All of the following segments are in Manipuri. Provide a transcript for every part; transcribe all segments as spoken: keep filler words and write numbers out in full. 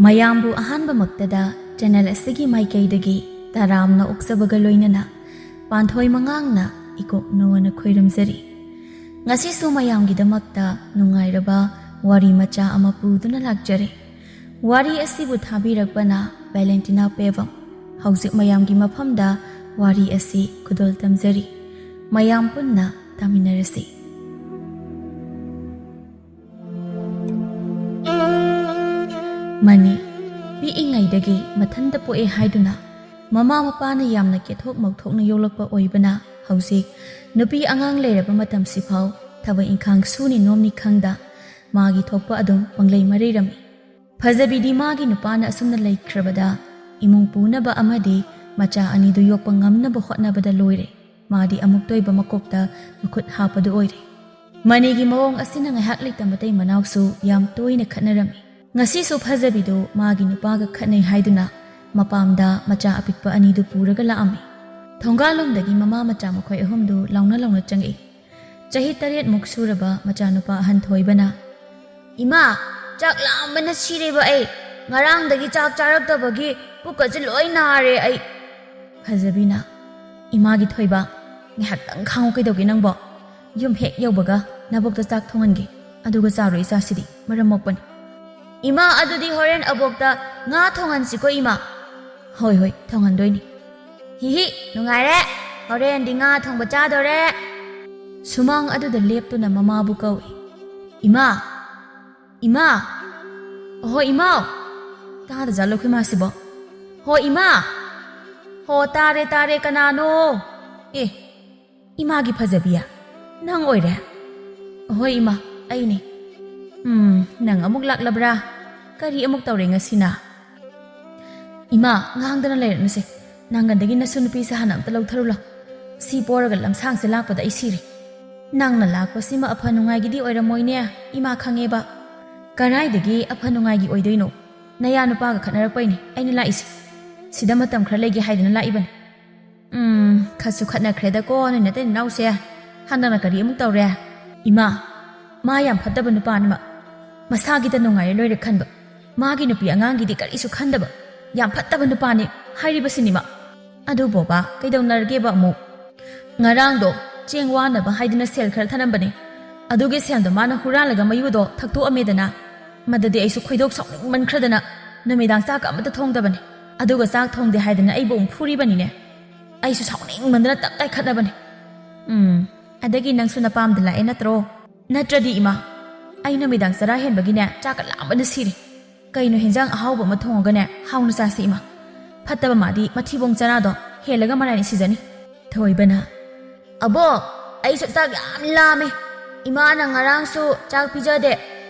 ꯃꯌꯥꯝꯕꯨ ꯑꯍꯥꯟꯕꯃꯛꯇꯗ ꯆꯦꯅꯦꯜ ꯑꯁꯤꯒꯤ ꯃꯥꯏꯀꯩꯗꯒꯤ ꯇꯔꯥꯝꯅ ꯑꯣꯛꯆꯕꯒ ꯂꯣꯏꯅꯅ ꯄꯥꯟꯊꯣꯏ ꯃꯉꯥꯡꯅ ꯏꯀꯣꯛꯅꯣꯅ ꯈꯣꯏꯔꯝꯖꯔꯤ꯫ ꯉꯁꯤꯁꯨ ꯃꯌꯥꯝꯒꯤꯗꯃꯛꯇ ꯅꯨꯡꯉꯥꯏꯔꯕ ꯋꯥꯔꯤ ꯃꯆꯥ ꯑꯃ ꯄꯨꯗꯨꯅ ꯂꯥꯛꯆꯔꯦ꯫ ꯋꯥꯔꯤ ꯑꯁꯤꯕꯨ ꯊꯥꯕꯤꯔꯛꯄꯅ ꯚꯦꯂꯦꯟꯇꯤꯅꯥ ꯄꯦꯕꯝ꯫ ꯍꯧꯖꯤꯛ ꯃꯌꯥꯝꯒꯤ ꯃꯐꯝꯗ ꯋꯥꯔꯤ ꯑꯁꯤ ꯈꯨꯗꯣꯜ ꯇꯝꯖꯔꯤ꯫ ꯃꯌꯥꯝ ꯄꯨꯟꯅ ꯇꯥꯃꯤꯟꯅꯔꯁꯤ꯫ ꯃꯅꯤ, ꯄꯤꯛꯏꯉꯩꯗꯒꯤ ꯃꯊꯟꯇ ꯄꯣꯛꯑꯦ ꯍꯥꯏꯗꯨꯅ ꯃꯃꯥ ꯃꯄꯥꯅ ꯌꯥꯝꯅ ꯀꯦꯊꯣꯛ ꯃꯧꯊꯣꯛꯅ ꯌꯣꯛꯂꯛꯄ ꯑꯣꯏꯕꯅ ꯍꯧꯖꯤꯛ ꯅꯨꯄꯤ ꯑꯉꯥꯡ ꯂꯩꯔꯕ ꯃꯇꯝꯁꯤꯐꯥꯎ ꯊꯕꯛ ꯏꯪꯈꯥꯡ ꯁꯨꯅꯤ ꯅꯣꯝꯅꯤ ꯈꯪꯗ ꯃꯥꯒꯤ ꯊꯣꯛꯄ ꯑꯗꯨꯝ ꯄꯪꯂꯩ ꯃꯔꯩꯔꯝꯃꯤ꯫ ꯐꯖꯕꯤꯗꯤ ꯃꯥꯒꯤ ꯅꯨꯄꯥꯅ ꯑꯁꯨꯝꯅ ꯂꯩꯈ꯭ꯔꯕꯗ ꯏꯃꯨꯡ ꯄꯨꯅꯕ ꯑꯃꯗꯤ ꯃꯆꯥ ꯑꯅꯤꯗꯨ ꯌꯣꯛꯄ ꯉꯝꯅꯕ ꯍꯣꯠꯅꯕꯗ ꯂꯣꯏꯔꯦ꯫ ꯃꯥꯗꯤ ꯑꯃꯨꯛꯇ ꯑꯣꯏꯕ ꯃꯀꯣꯛꯇ ꯃꯈꯨꯠ ꯍꯥꯞꯄꯗꯨ ꯑꯣꯏꯔꯦ꯫ ꯃꯅꯤꯒꯤ ꯃꯑꯣꯡ ꯑꯁꯤꯅ ꯉꯥꯏꯍꯥꯛ ꯂꯩꯇ ꯃꯇꯩ ꯃꯅꯥꯎꯁꯨ ꯌꯥꯝ ꯇꯣꯏꯅ ꯈꯠꯅꯔꯝꯃꯤ꯫ ꯉꯁꯤꯁꯨ ꯐꯖꯕꯤꯗꯨ ꯃꯥꯒꯤ ꯅꯨꯄꯥꯒ ꯈꯠꯅꯩ ꯍꯥꯏꯗꯨꯅ ꯃꯄꯥꯝꯗ ꯃꯆꯥ ꯑꯄꯤꯛꯄ ꯑꯅꯤꯗꯨ ꯄꯨꯔꯒ ꯂꯥꯛꯑꯝꯃꯤ꯫ ꯊꯣꯡꯒꯥꯜꯂꯣꯝꯗꯒꯤ ꯃꯃꯥ ꯃꯆꯥ ꯃꯈꯣꯏ ꯑꯍꯨꯝꯗꯨ ꯂꯥꯎꯅ ꯂꯥꯎꯅ ꯆꯪꯉꯛꯏ꯫ ꯆꯍꯤ ꯇꯔꯦꯠꯃꯨꯛ ꯁꯨꯔꯕ ꯃꯆꯥꯅꯨꯄꯥ ꯑꯍꯟ ꯊꯣꯏꯕꯅ, "ꯏꯃꯥ, ꯆꯥꯛ ꯂꯥꯝꯕꯅ ꯁꯤꯔꯦꯕ ꯑꯩ꯫ ꯉꯔꯥꯡꯗꯒꯤ ꯆꯥꯛ ꯆꯥꯔꯛꯇꯕꯒꯤ ꯄꯨꯛꯀꯁꯦ ꯂꯣꯏ ꯅꯥꯔꯦ ꯑꯩ꯫" ꯐꯖꯕꯤꯅ, "ꯏꯃꯥꯒꯤ ꯊꯣꯏꯕ, ꯉꯥꯏꯍꯥꯛꯇꯪ ꯈꯥꯡꯉꯨ ꯀꯩꯗꯧꯒꯦ ꯅꯪꯕꯣ? ꯌꯨꯝ ꯍꯦꯛ ꯌꯧꯕꯒ ꯅꯕꯣꯛꯇ ꯆꯥꯛ ꯊꯣꯡꯍꯟꯒꯦ, ꯑꯗꯨꯒ ꯆꯥꯔꯣ ꯏꯆꯥꯁꯤꯗꯤ, ꯃꯔꯝ ꯃꯣꯛꯄꯅꯤ꯫" "ꯏꯃꯥ, ꯑꯗꯨꯗꯤ ꯍꯣꯔꯦꯟ ꯑꯕꯣꯛꯇ ꯉꯥ ꯊꯣꯡꯍꯟꯁꯤꯀꯣ ꯏꯃꯥ꯫" "ꯍꯣꯏ, ꯍꯣꯏ, ꯊꯣꯡꯍꯟꯗꯣꯏꯅꯤ꯫" "ꯍꯤꯍꯤ, ꯅꯨꯡꯉꯥꯏꯔꯦ, ꯍꯣꯔꯦꯟꯗꯤ ꯉꯥ ꯊꯣꯡꯕ ꯆꯥꯗꯣꯔꯦ꯫" ꯁꯨꯃꯥꯡ ꯑꯗꯨꯗ ꯂꯦꯞꯇꯨꯅ ꯃꯃꯥꯕꯨ ꯀꯧꯏ꯫ "ꯏꯃꯥ, ꯏꯃꯥ, ꯑꯍꯣ ꯏꯃꯥ!" ꯇꯥꯗꯖꯥꯠꯂꯣ ꯑꯩꯈꯣꯏ ꯃꯥꯁꯤꯕꯣ? "ꯍꯣ ꯏꯃꯥ! ꯍꯣ, ꯇꯥꯔꯦ, ꯇꯥꯔꯦ, ꯀꯅꯥꯅꯣ? ꯑꯦ, ꯏꯃꯥꯒꯤ ꯐꯖꯕꯤꯌꯥ, ꯅꯪ ꯑꯣꯏꯔꯦ?" "ꯑꯍꯣꯏ ꯏꯃꯥ, ꯑꯩꯅꯦ꯫" "ꯎꯝ, ꯅꯪ ꯑꯃꯨꯛ ꯂꯥꯛꯂꯕ꯭ꯔꯥ? ꯀꯔꯤ ꯑꯃꯨꯛ ꯇꯧꯔꯦ ꯉꯁꯤꯅ?" "ꯏꯃꯥ, ꯉꯥꯡꯗꯅ ꯂꯩꯔꯛꯅꯨꯁꯦ꯫ ꯅꯪꯒꯟꯗꯒꯤ ꯅꯁꯨ ꯅꯨꯄꯤꯁꯦ ꯍꯥꯟꯅ ꯑꯝꯇ ꯂꯧꯊꯔꯨ ꯂꯥꯎ꯫ ꯁꯤ ꯄꯣꯔꯒ ꯂꯝꯁꯥꯡꯁꯦ ꯂꯥꯛꯄꯗ ꯑꯩ ꯁꯤꯔꯦ꯫ ꯅꯪꯅ ꯂꯥꯛꯄꯁꯤꯃ ꯑꯐ ꯅꯨꯡꯉꯥꯏꯒꯤꯗꯤ ꯑꯣꯏꯔꯝꯃꯣꯏꯅꯦ, ꯏꯃꯥ ꯈꯪꯉꯦꯕ꯫" "ꯀꯔꯥꯏꯗꯒꯤ ꯑꯐ ꯅꯨꯡꯉꯥꯏꯒꯤ ꯑꯣꯏꯗꯣꯏꯅꯣ? ꯅꯌꯥ ꯅꯨꯄꯥꯒ ꯈꯠꯅꯔꯛꯄꯩꯅꯦ ꯑꯩꯅ ꯂꯥꯛꯏꯁꯦ꯫ ꯁꯤꯗ ꯃꯇꯝ ꯈꯔ ꯂꯩꯒꯦ ꯍꯥꯏꯗꯅ ꯂꯥꯛꯏꯕꯅꯤ꯫" "ꯎꯝ, ꯈꯠꯁꯨ ꯈꯠꯅꯈ꯭ꯔꯦꯗꯀꯣ ꯅꯣꯏ ꯅꯇꯩ ꯅꯅꯥꯎꯁꯦ꯫ ꯍꯟꯗꯛꯅ ꯀꯔꯤ ꯑꯃꯨꯛ ꯇꯧꯔꯦ?" "ꯏꯃꯥ, ꯃꯥ ꯌꯥꯝ ꯐꯠꯇꯕ ꯅꯨꯄꯥꯅꯤꯃ꯫ ꯃꯁꯥꯒꯤꯗ ꯅꯨꯡꯉꯥꯏꯔ ꯂꯣꯏꯔꯦ ꯈꯟꯕ꯫ ꯃꯥꯒꯤ ꯅꯨꯄꯤ ꯑꯉꯥꯡꯒꯤꯗꯤ ꯀꯔꯤꯁꯨ ꯈꯟꯗꯕ, ꯌꯥꯝ ꯐꯠꯇꯕ ꯅꯨꯄꯥꯅꯤ ꯍꯥꯏꯔꯤꯕꯁꯤꯅꯤꯃ꯫ ꯑꯗꯨ ꯕꯣꯕꯥ, ꯀꯩꯗꯧꯅꯔꯒꯦꯕ ꯑꯃꯨꯛ? ꯉꯔꯥꯡꯗꯣ ꯆꯦꯡ ꯋꯥꯅꯕ ꯍꯥꯏꯗꯨꯅ ꯁꯦꯜ ꯈꯔ ꯊꯅꯝꯕꯅꯦ꯫ ꯑꯗꯨꯒꯤ ꯁꯦꯜꯗꯣ ꯃꯥꯅ ꯍꯨꯔꯥꯜꯂꯒ ꯃꯌꯨꯗꯣ ꯊꯛꯇꯣꯛꯑꯝꯃꯦꯗꯅ꯫ ꯃꯗꯨꯗꯤ ꯑꯩꯁꯨ ꯈꯣꯏꯗꯧ ꯁꯥꯎꯅꯤꯡꯃꯟꯈ꯭ꯔꯗꯅ ꯅꯨꯃꯤꯗꯥꯡ ꯆꯥꯛꯀ ꯑꯃꯠꯇ ꯊꯣꯡꯗꯕꯅꯦ꯫ ꯑꯗꯨꯒ ꯆꯥꯛ ꯊꯣꯡꯗꯦ ꯍꯥꯏꯗꯅ ꯑꯩꯕꯨ ꯑꯃꯨꯛ ꯐꯨꯔꯤꯕꯅꯤꯅꯦ꯫ ꯑꯩꯁꯨ ꯁꯥꯎꯅꯤꯡꯃꯟꯗꯅ ꯇꯞ ꯇꯥꯏ ꯈꯠꯅꯕꯅꯦ꯫ ꯎꯝ, ꯑꯗꯒꯤ ꯅꯪꯁꯨ ꯅꯄꯥꯝꯗ ꯂꯥꯛꯑꯦ ꯅꯠꯇ꯭ꯔꯣ? ꯅꯠꯇ꯭ꯔꯗꯤ ꯏꯃꯥ, ꯑꯩ ꯅꯨꯃꯤꯗꯥꯡ ꯆꯔꯥ ꯍꯦꯟꯕꯒꯤꯅꯦ ꯆꯥꯛꯀ ꯂꯥꯝꯕꯅ ꯁꯤꯔꯦ꯫ ꯀꯩꯅꯣ ꯍꯦꯟꯖꯥꯡ ꯑꯍꯥꯎꯕ ꯑꯃ ꯊꯣꯡꯉꯒꯅꯦ ꯍꯥꯎꯅ ꯆꯥꯁꯤ ꯏꯃꯥ꯫ ꯐꯠꯇꯕ ꯃꯥꯗꯤ ꯃꯊꯤꯕꯣꯡ ꯆꯔꯥꯗꯣ ꯍꯦꯜꯂꯒ ꯃꯔꯥꯏꯅ ꯁꯤꯖꯅꯤ꯫ ꯊꯣꯏꯕꯅ, "ꯑꯕꯣ, ꯑꯩꯁꯨ ꯆꯥꯛ ꯌꯥꯝ ꯂꯥꯝꯃꯦ꯫ ꯏꯃꯥꯅ ꯉꯔꯥꯡꯁꯨ ꯆꯥꯛ ꯄꯤꯖꯗꯦ꯫"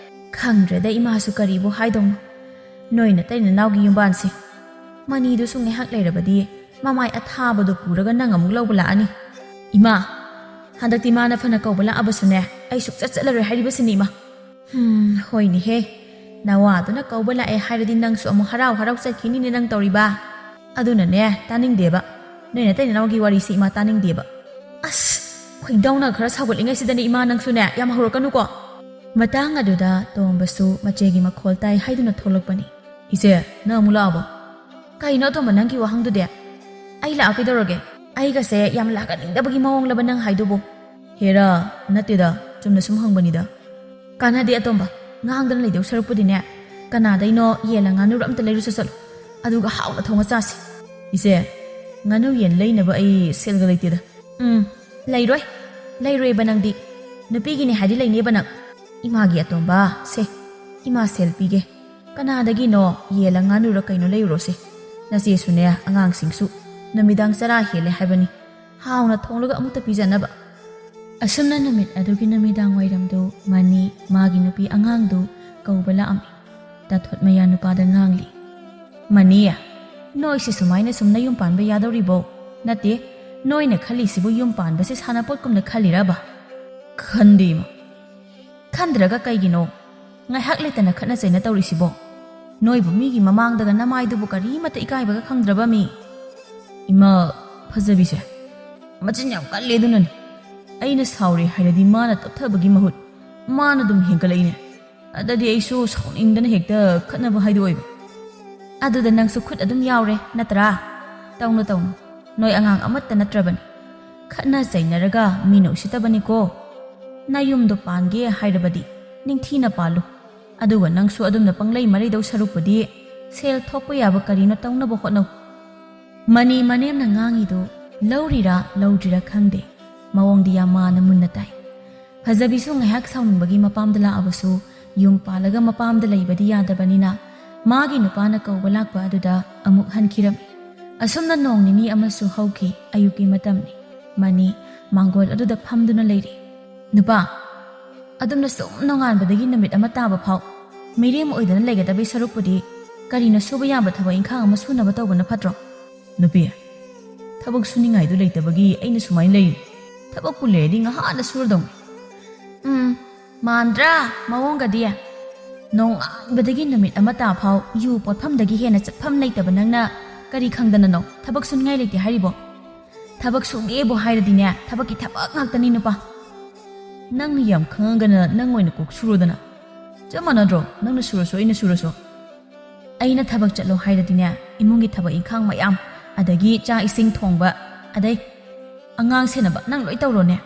ꯈꯪꯗ꯭ꯔꯦꯗ ꯏꯃꯥꯁꯨ ꯀꯔꯤꯕꯨ ꯍꯥꯏꯗꯧꯅꯣ꯫ ꯅꯣꯏ ꯅꯇꯩ ꯅꯅꯥꯎꯒꯤ ꯌꯨꯝꯕꯥꯟꯁꯦ꯫ ꯃꯅꯤꯗꯨꯁꯨ ꯉꯥꯏꯍꯥꯛ ꯂꯩꯔꯕꯗꯤ ꯃꯃꯥꯏ ꯑꯊꯥꯕꯗꯣ ꯄꯨꯔꯒ ꯅꯪ ꯑꯃꯨꯛ ꯂꯧꯕ ꯂꯥꯛꯑꯅꯤ꯫ ꯏꯃꯥ, ꯍꯟꯗꯛꯇꯤ ꯃꯥꯅ ꯐꯅ ꯀꯧꯕ ꯂꯥꯛꯑꯕꯁꯨꯅꯦ, ꯑꯩ ꯁꯨꯛꯆꯠ ꯆꯠꯂꯔꯣꯏ ꯍꯥꯏꯔꯤꯕꯁꯤꯅꯤ ꯏꯃꯥ꯫ ꯍꯝ, ꯍꯣꯏꯅꯦꯍꯦ꯫ ꯅꯋꯥꯗꯨꯅ ꯀꯧꯕ ꯂꯥꯛꯑꯦ ꯍꯥꯏꯔꯗꯤ ꯅꯪꯁꯨ ꯑꯃꯨꯛ ꯍꯔꯥꯎ ꯍꯔꯥꯎ ꯆꯠꯈꯤꯅꯤꯅꯦ ꯅꯪ ꯇꯧꯔꯤꯕ꯫ ꯑꯗꯨꯅꯅꯦ, ꯇꯥꯅꯤꯡꯗꯦꯕ꯫ ꯅꯣꯏ ꯅꯇꯩ ꯅꯅꯥꯎꯒꯤ ꯋꯥꯔꯤꯁꯤ ꯏꯃꯥ ꯇꯥꯅꯤꯡꯗꯦꯕ꯫ ꯑꯁ, ꯈꯣꯏꯗꯧꯅ ꯈꯔ ꯁꯥꯎꯒꯠꯂꯤꯉꯩꯁꯤꯗꯅꯦ ꯏꯃꯥ ꯅꯪꯁꯨꯅꯦ ꯌꯥꯝ ꯍꯧꯔꯛꯀꯅꯨꯀꯣ꯫ ꯃꯇꯥꯡ ꯑꯗꯨꯗ ꯇꯣꯝꯕꯁꯨ ꯃꯆꯦꯒꯤ ꯃꯈꯣꯜ ꯇꯥꯏ ꯍꯥꯏꯗꯨꯅ ꯊꯣꯛꯂꯛꯄꯅꯤ꯫ "ꯏꯆꯦ, ꯅꯪ ꯑꯃꯨꯛ ꯂꯥꯛꯑꯕꯣ?" "ꯀꯩꯅꯣ ꯇꯣꯝꯕ ꯅꯪꯒꯤ ꯋꯥꯍꯪꯗꯨꯗꯤ? ꯑꯩ ꯂꯥꯛꯑ ꯀꯩꯗꯧꯔꯒꯦ? ꯑꯩꯒꯁꯦ ꯌꯥꯝ ꯂꯥꯛꯀꯅꯤꯡꯗꯕꯒꯤ ꯃꯑꯣꯡꯂꯕ ꯅꯪ ꯍꯥꯏꯗꯨꯕꯨ?" "ꯍꯦꯔꯥ, ꯅꯠꯇꯦꯗ, ꯆꯨꯝꯅ ꯁꯨꯝ ꯍꯪꯕꯅꯤꯗ꯫" "ꯀꯥꯟꯅꯗꯦ ꯑꯇꯣꯝꯕ, ꯉꯥꯡꯗꯅ ꯂꯩꯗꯧ ꯁꯔꯨꯛꯄꯨꯗꯤꯅꯦ, ꯀꯅꯥꯗꯩꯅꯣ ꯌꯦꯟꯂ ꯉꯥꯅꯨꯔ ꯑꯝꯇ ꯂꯩꯔꯨꯁꯨ ꯆꯠꯂꯣ, ꯑꯗꯨꯒ ꯍꯥꯎꯅ ꯊꯣꯡꯉ ꯆꯥꯁꯤ꯫" "ꯏꯆꯦ, ꯉꯥꯅꯨ ꯌꯦꯟ ꯂꯩꯅꯕ ꯑꯩ ꯁꯦꯜꯒ ꯂꯩꯇꯦꯗ꯫" "ꯎꯝ, ꯂꯩꯔꯣꯏ, ꯂꯩꯔꯣꯏꯕ ꯅꯪꯗꯤ꯫ ꯅꯨꯄꯤꯒꯤꯅꯦ ꯍꯥꯏꯗꯤ ꯂꯩꯅꯦꯕ ꯅꯪ꯫" "ꯏꯃꯥꯒꯤ ꯑꯇꯣꯝꯕ, ꯁꯦ, ꯏꯃꯥ ꯁꯦꯜ ꯄꯤꯒꯦ꯫ ꯀꯅꯥꯗꯒꯤꯅꯣ ꯌꯦꯜꯂ ꯉꯥꯅꯨꯔ ꯀꯩꯅꯣ ꯂꯩꯔꯨꯔꯣꯁꯦ꯫ ꯅꯆꯦꯁꯨꯅꯦ ꯑꯉꯥꯡꯁꯤꯡꯁꯨ ꯅꯨꯃꯤꯗꯥꯡ ꯆꯔꯥ ꯍꯦꯜꯂꯦ ꯍꯥꯏꯕꯅꯤ꯫ ꯍꯥꯎꯅ ꯊꯣꯡꯂꯒ ꯑꯃꯨꯛꯇ ꯄꯤꯖꯅꯕ꯫" ꯑꯁꯨꯝꯅ ꯅꯨꯃꯤꯠ ꯑꯗꯨꯒꯤ ꯅꯨꯃꯤꯗꯥꯡ ꯋꯥꯏꯔꯝꯗꯨ ꯃꯅꯤ ꯃꯥꯒꯤ ꯅꯨꯄꯤ ꯑꯉꯥꯡꯗꯨ ꯀꯧꯕ ꯂꯥꯛꯑꯝꯃꯤ꯫ ꯇꯥꯊꯣꯠ ꯃꯌꯥ ꯅꯨꯄꯥꯗ ꯉꯥꯡꯂꯤ꯫ "ꯃꯅꯤ, ꯅꯣꯏꯁꯤ ꯁꯨꯃꯥꯏꯅ ꯁꯨꯝ ꯅꯌꯨꯝ ꯄꯥꯟꯕ ꯌꯥꯗꯧꯔꯤꯕꯣ? ꯅꯠꯇꯦ, ꯅꯣꯏꯅ ꯈꯜꯂꯤꯁꯤꯕꯨ ꯌꯨꯝ ꯄꯥꯟꯕꯁꯦ ꯁꯥꯟꯅꯄꯣꯠꯀꯨꯝꯅ ꯈꯜꯂꯤꯔꯕ?" "ꯈꯟꯗꯦ ꯏꯃꯥ꯫" "ꯈꯟꯗ꯭ꯔꯒ ꯀꯩꯒꯤꯅꯣ ꯉꯥꯏꯍꯥꯛ ꯂꯩꯇꯅ ꯈꯠꯅ ꯆꯩꯅ ꯇꯧꯔꯤꯁꯤꯕꯣ? ꯅꯣꯏꯕꯨ ꯃꯤꯒꯤ ꯃꯃꯥꯡꯗꯒ ꯅꯃꯥꯏꯗꯨꯕꯨ ꯀꯔꯤꯃꯠꯇ ꯏꯀꯥꯏꯕꯒ ꯈꯪꯗ꯭ꯔꯕ ꯃꯤ?" "ꯏꯃꯥ ꯐꯖꯕꯤꯁꯦ ꯃꯆꯤꯟ ꯌꯥꯝ ꯀꯜꯂꯦ, ꯑꯗꯨꯅꯅꯤ꯫ ꯑꯩꯅ ꯁꯥꯎꯔꯦ ꯍꯥꯏꯔꯗꯤ ꯃꯥꯅ ꯇꯞꯊꯕꯒꯤ ꯃꯍꯨꯠ ꯃꯥꯅ ꯑꯗꯨꯝ ꯍꯦꯟꯒꯠꯂꯛꯏꯅꯦ꯫ ꯑꯗꯨꯗꯤ ꯑꯩꯁꯨ ꯁꯥꯎꯅꯤꯡꯗꯅ ꯍꯦꯛꯇ ꯈꯠꯅꯕ ꯍꯥꯏꯗꯣ ꯑꯣꯏꯕ꯫ ꯑꯗꯨꯗ ꯅꯪꯁꯨ ꯈꯨꯠ ꯑꯗꯨꯝ ꯌꯥꯎꯔꯦ ꯅꯠꯇ꯭ꯔꯥ? ꯇꯧꯅꯨ, ꯇꯧꯅꯨ, ꯅꯣꯏ ꯑꯉꯥꯡ ꯑꯃꯠꯇ ꯅꯠꯇ꯭ꯔꯕꯅꯤ꯫ ꯈꯠꯅ ꯆꯩꯅꯔꯒ ꯃꯤꯅ ꯎꯁꯤꯠꯇꯕꯅꯤꯀꯣ꯫ ꯅꯌꯨꯝꯗꯣ ꯄꯥꯟꯒꯦ ꯍꯥꯏꯔꯕꯗꯤ ꯅꯤꯡꯊꯤꯅ ꯄꯥꯜꯂꯨ꯫ ꯑꯗꯨꯒ ꯅꯪꯁꯨ ꯑꯗꯨꯝꯅ ꯄꯪꯂꯩ ꯃꯔꯩꯗꯧ ꯁꯔꯨꯛꯄꯨꯗꯤ ꯁꯦꯜ ꯊꯣꯛꯄ ꯌꯥꯕ ꯀꯔꯤꯅꯣ ꯇꯧꯅꯕ ꯍꯣꯠꯅꯧ꯫ ꯃꯅꯤ ꯃꯅꯦꯝꯅ ꯉꯥꯡꯉꯤꯗꯨ ꯂꯧꯔꯤꯔꯥ ꯂꯧꯗ꯭ꯔꯤꯔꯥ ꯈꯪꯗꯦ, ꯃꯑꯣꯡꯗꯤ ꯌꯥꯝ ꯃꯥꯅ ꯃꯨꯟꯅ ꯇꯥꯏ꯫ ꯐꯖꯕꯤꯁꯨ ꯉꯥꯏꯍꯥꯛ ꯁꯥꯎꯅꯤꯡꯕꯒꯤ ꯃꯄꯥꯝꯗ ꯂꯥꯛꯑꯕꯁꯨ, ꯌꯨꯝ ꯄꯥꯜꯂꯒ ꯃꯄꯥꯝꯗ ꯂꯩꯕꯗꯤ ꯌꯥꯗꯕꯅꯤꯅ, ꯃꯥꯒꯤ ꯅꯨꯄꯥꯅ ꯀꯧꯕ ꯂꯥꯛꯄ ꯑꯗꯨꯗ ꯑꯃꯨꯛ ꯍꯟꯈꯤꯔꯝꯃꯤ꯫ ꯑꯁꯨꯝꯅ ꯅꯣꯡ ꯅꯤꯅꯤ ꯑꯃꯁꯨ ꯍꯧꯈꯤ꯫ ꯑꯌꯨꯛꯀꯤ ꯃꯇꯝꯅꯤ꯫ ꯃꯅꯤ ꯃꯥꯡꯒꯣꯜ ꯑꯗꯨꯗ ꯐꯝꯗꯨꯅ ꯂꯩꯔꯤ꯫ "ꯅꯨꯄꯥ, ꯑꯗꯨꯝꯅ ꯁꯨꯝ ꯅꯣꯡꯉꯥꯟꯕꯗꯒꯤ ꯅꯨꯃꯤꯠ ꯑꯃ ꯇꯥꯕ ꯐꯥꯎ ꯃꯤꯔꯦꯝ ꯑꯣꯏꯗꯅ ꯂꯩꯒꯗꯕꯒꯤ ꯁꯔꯨꯛꯄꯨꯗꯤ, ꯀꯔꯤꯅꯣ ꯁꯨꯕ ꯌꯥꯕ ꯊꯕꯛ ꯏꯪꯈꯥꯡ ꯑꯃ ꯁꯨꯅꯕ ꯇꯧꯕꯅ ꯐꯠꯇ꯭ꯔꯣ?" "ꯅꯨꯄꯤ, ꯊꯕꯛ ꯁꯨꯅꯤꯡꯉꯥꯏꯗꯨ ꯂꯩꯇꯕꯒꯤ ꯑꯩꯅ ꯁꯨꯃꯥꯏꯅ ꯂꯩꯔꯤ꯫ ꯊꯕꯛꯄꯨ ꯂꯩꯔꯗꯤ ꯉꯍꯥꯟꯅ ꯁꯨꯔꯗꯧꯅꯤ꯫" "ꯎꯝ, ꯃꯥꯟꯗ꯭ꯔꯥ ꯃꯑꯣꯡꯒꯗꯤ? ꯅꯣꯡꯉꯥꯟꯕꯗꯒꯤ ꯅꯨꯃꯤꯠ ꯑꯃ ꯇꯥ ꯐꯥꯎ ꯌꯨ ꯄꯣꯠꯐꯝꯗꯒꯤ ꯍꯦꯟꯅ ꯆꯠꯐꯝ ꯂꯩꯇꯕ ꯅꯪꯅ ꯀꯔꯤ ꯈꯪꯗꯅꯅꯣ ꯊꯕꯛ ꯁꯨꯅꯤꯡꯉꯥꯏ ꯂꯩꯇꯦ ꯍꯥꯏꯔꯤꯕꯣ? ꯊꯕꯛ ꯁꯨꯒꯦꯕꯨ ꯍꯥꯏꯔꯗꯤꯅꯦ, ꯊꯕꯛꯀꯤ ꯊꯕꯛ ꯉꯥꯛꯇꯅꯤ ꯅꯨꯄꯥ꯫ ꯅꯪꯅ ꯌꯥꯝ ꯈꯪꯉꯒꯅ ꯅꯪ ꯑꯣꯏꯅ ꯀꯣꯛ ꯁꯨꯔꯣꯗꯅ꯫ ꯆꯞ ꯃꯥꯟꯅꯗ꯭ꯔꯣ, ꯅꯪꯅ ꯁꯨꯔꯁꯨ ꯑꯩꯅ ꯁꯨꯔꯁꯨ? ꯑꯩꯅ ꯊꯕꯛ ꯆꯠꯂꯣ ꯍꯥꯏꯔꯗꯤꯅꯦ, ꯏꯃꯨꯡꯒꯤ ꯊꯕꯛ ꯏꯪꯈꯥꯡ ꯃꯌꯥꯝ, ꯑꯗꯒꯤ ꯆꯥꯛ ꯏꯁꯤꯡ ꯊꯣꯡꯕ, ꯑꯗꯩ ꯑꯉꯥꯡ ꯁꯦꯟꯅꯕ ꯅꯪ ꯂꯣꯏ ꯇꯧꯔꯣꯅꯦ?"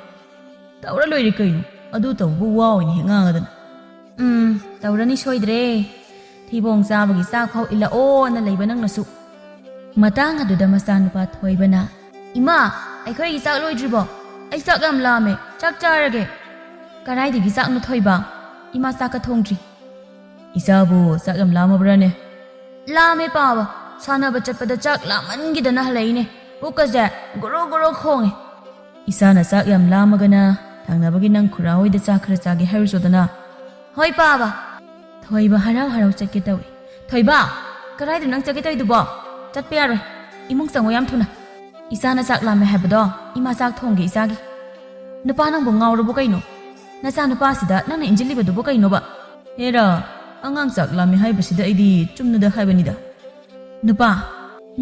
"ꯇꯧꯔ ꯂꯣꯏꯔꯦ ꯀꯩꯅꯣ, ꯑꯗꯨ ꯇꯧꯕꯕꯨ ꯋꯥ ꯑꯣꯏꯅ ꯍꯦꯛ ꯉꯥꯡꯉꯗꯅ꯫" "ꯎꯝ, ꯇꯧꯔꯅꯤ ꯁꯣꯏꯗ꯭ꯔꯦ꯫ ꯊꯤꯕꯣꯡ ꯆꯥꯕꯒꯤ ꯆꯥꯛ ꯐꯥꯎ ꯏꯜꯂꯛꯑꯣꯅ ꯂꯩꯕ ꯅꯪꯅꯁꯨ꯫" ꯃꯇꯥꯡ ꯑꯗꯨꯗ ꯃꯆꯥꯅꯨꯄꯥ ꯊꯣꯏꯕꯅ, "ꯏꯃꯥ, ꯑꯩꯈꯣꯏꯒꯤ ꯆꯥꯛ ꯂꯣꯏꯗ꯭ꯔꯤꯕꯣ? ꯑꯩ ꯆꯥꯛ ꯌꯥꯝ ꯂꯥꯝꯃꯦ, ꯆꯥꯛ ꯆꯥꯔꯒꯦ꯫" "ꯀꯗꯥꯏꯗꯒꯤ ꯆꯥꯛꯅꯣ ꯊꯣꯏꯕ? ꯏꯃꯥ ꯆꯥꯛꯀ ꯊꯣꯡꯗ꯭ꯔꯤ꯫" "ꯏꯆꯥꯕꯨ ꯆꯥꯛ ꯌꯥꯝ ꯂꯥꯝꯃꯕ꯭ꯔꯥꯅꯦ?" "ꯂꯥꯝꯃꯦ ꯄꯥꯕ, ꯁꯥꯟꯅꯕ ꯆꯠꯄꯗ ꯆꯥꯛ ꯂꯥꯝꯃꯟꯈꯤꯗꯅ ꯍꯜꯂꯛꯏꯅꯦ꯫ ꯄꯨꯛꯀꯁꯦ ꯒꯣꯔꯣ ꯒꯣꯔꯣ ꯈꯣꯡꯉꯦ꯫" "ꯏꯆꯥꯅ ꯆꯥꯛ ꯌꯥꯝ ꯂꯥꯝꯃꯒꯅ ꯊꯪꯅꯕꯒꯤ ꯅꯪ ꯈꯨꯔꯥ ꯍꯣꯏꯗ ꯆꯥꯛ ꯈꯔ ꯆꯥꯒꯦ ꯍꯥꯏꯔꯨꯆꯣꯗꯅ꯫" "ꯍꯣꯏ ꯄꯥꯕ꯫" ꯊꯣꯏꯕ ꯍꯔꯥꯎ ꯍꯔꯥꯎ ꯆꯠꯀꯦ ꯇꯧꯏ꯫ "ꯊꯣꯏꯕ, ꯀꯗꯥꯏꯗ ꯅꯪ ꯆꯠꯀꯦ ꯇꯧꯔꯤꯗꯨꯕꯣ? ꯆꯠꯄ ꯌꯥꯔꯣꯏ꯫ ꯏꯃꯨꯡ ꯆꯪꯉꯣ ꯌꯥꯝ ꯊꯨꯅ꯫ ꯏꯆꯥꯅ ꯆꯥꯛ ꯂꯥꯝꯃꯦ ꯍꯥꯏꯕꯗꯣ, ꯏꯃꯥ ꯆꯥꯛ ꯊꯣꯡꯒꯦ ꯏꯆꯥꯒꯤ꯫" "ꯅꯨꯄꯥ ꯅꯪꯕꯨ ꯉꯥꯎꯔꯕꯣ ꯀꯩꯅꯣ? ꯅꯆꯥ ꯅꯨꯄꯥꯁꯤꯗ ꯅꯪꯅ ꯏꯟꯁꯤꯜꯂꯤꯕꯗꯨꯕꯨ ꯀꯩꯅꯣꯕ?" "ꯍꯦꯔꯥ, ꯑꯉꯥꯡ ꯆꯥꯛ ꯂꯥꯝꯃꯦ ꯍꯥꯏꯕꯁꯤꯗ ꯑꯩꯗꯤ ꯆꯨꯝꯅꯗ ꯍꯥꯏꯕꯅꯤꯗ꯫" "ꯅꯨꯄꯥ,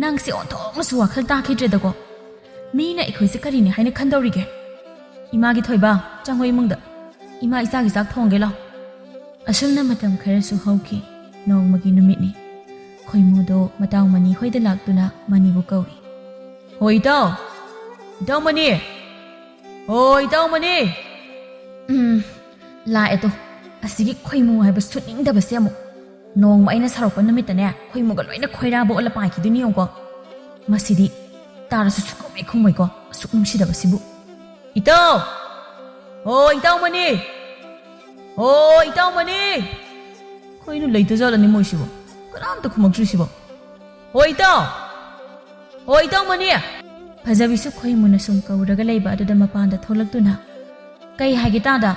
ꯅꯪꯁꯦ ꯑꯣꯟꯊꯣꯛꯅꯁꯨ ꯋꯥꯈꯜ ꯇꯥꯈꯤꯗ꯭ꯔꯦꯗꯀꯣ꯫ ꯃꯤꯅ ꯑꯩꯈꯣꯏꯁꯦ ꯀꯔꯤꯅꯤ ꯍꯥꯏꯅ ꯈꯟꯗꯧꯔꯤꯒꯦ? ꯏꯃꯥꯒꯤ ꯊꯣꯏꯕ, ꯆꯪꯉꯣ ꯏꯃꯨꯡꯗ꯫ ꯏꯃꯥ ꯏꯆꯥꯒꯤ ꯆꯥꯛ ꯊꯣꯡꯒꯦ ꯂꯥꯎ꯫" ꯑꯁꯨꯝꯅ ꯃꯇꯝ ꯈꯔꯁꯨ ꯍꯧꯈꯤ꯫ ꯅꯣꯡꯃꯒꯤ ꯅꯨꯃꯤꯠꯅꯤ꯫ ꯈꯣꯏꯃꯨꯗꯣ ꯃꯇꯥꯎ ꯃꯅꯤ ꯍꯣꯏꯗ ꯂꯥꯛꯇꯨꯅ ꯃꯅꯤꯕꯨ ꯀꯧꯏ꯫ "ꯍꯣ ꯏꯇꯥꯎ! ꯏꯇꯥꯎ ꯃꯅꯤ! ꯍꯣ ꯏꯇꯥꯎ ꯃꯅꯤ!" ꯎꯝ, ꯂꯥꯛꯑꯦ ꯇꯣ꯫ ꯑꯁꯤꯒꯤ ꯈꯣꯏꯃꯨ ꯍꯥꯏꯕ ꯁꯨꯠꯅꯤꯡꯗꯕꯁꯦ ꯑꯃꯨꯛ꯫ ꯅꯣꯡꯃ ꯑꯩꯅ ꯁꯥꯎꯔꯛꯄ ꯅꯨꯃꯤꯠꯇꯅꯦ, ꯈꯣꯏꯃꯨꯒ ꯂꯣꯏꯅ ꯈꯣꯏꯔꯥꯕ ꯑꯣꯜꯂ ꯄꯥꯏꯈꯤꯗꯣꯏꯅꯤ ꯌꯦꯡꯉꯨꯀꯣ꯫ ꯃꯁꯤꯗꯤ ꯇꯥꯔꯁꯨ ꯁꯨꯛꯈꯨꯝ ꯍꯦꯛ ꯈꯨꯝꯃꯣꯏꯀꯣ, ꯑꯁꯨꯛ ꯅꯨꯡꯁꯤꯗꯕꯁꯤꯕꯨ꯫ "ꯏꯇꯥꯎ! ꯍꯣ ꯏꯇꯥꯎ ꯃꯅꯤ! ꯍꯣ ꯏꯇꯥꯎ ꯃꯅꯤ!" ꯀꯩꯅꯣ ꯂꯩꯇꯖꯥꯠꯂꯅꯤ ꯃꯣꯏꯁꯤꯕꯣ? ꯀꯅꯥꯝꯇ ꯈꯨꯝꯃꯛꯇ꯭ꯔꯤꯁꯤꯕꯣ? "ꯍꯣ ꯏꯇꯥꯎ! ꯍꯣ ꯏꯇꯥꯎ ꯃꯅꯤ!" ꯐꯖꯕꯤꯁꯨ ꯈꯣꯏꯃꯨꯅ ꯁꯨꯝ ꯀꯧꯔꯒ ꯂꯩꯕ ꯑꯗꯨꯗ ꯃꯄꯥꯟꯗ ꯊꯣꯛꯂꯛꯇꯨꯅ, "ꯀꯩ ꯍꯥꯏꯒꯦ ꯇꯥꯗ?"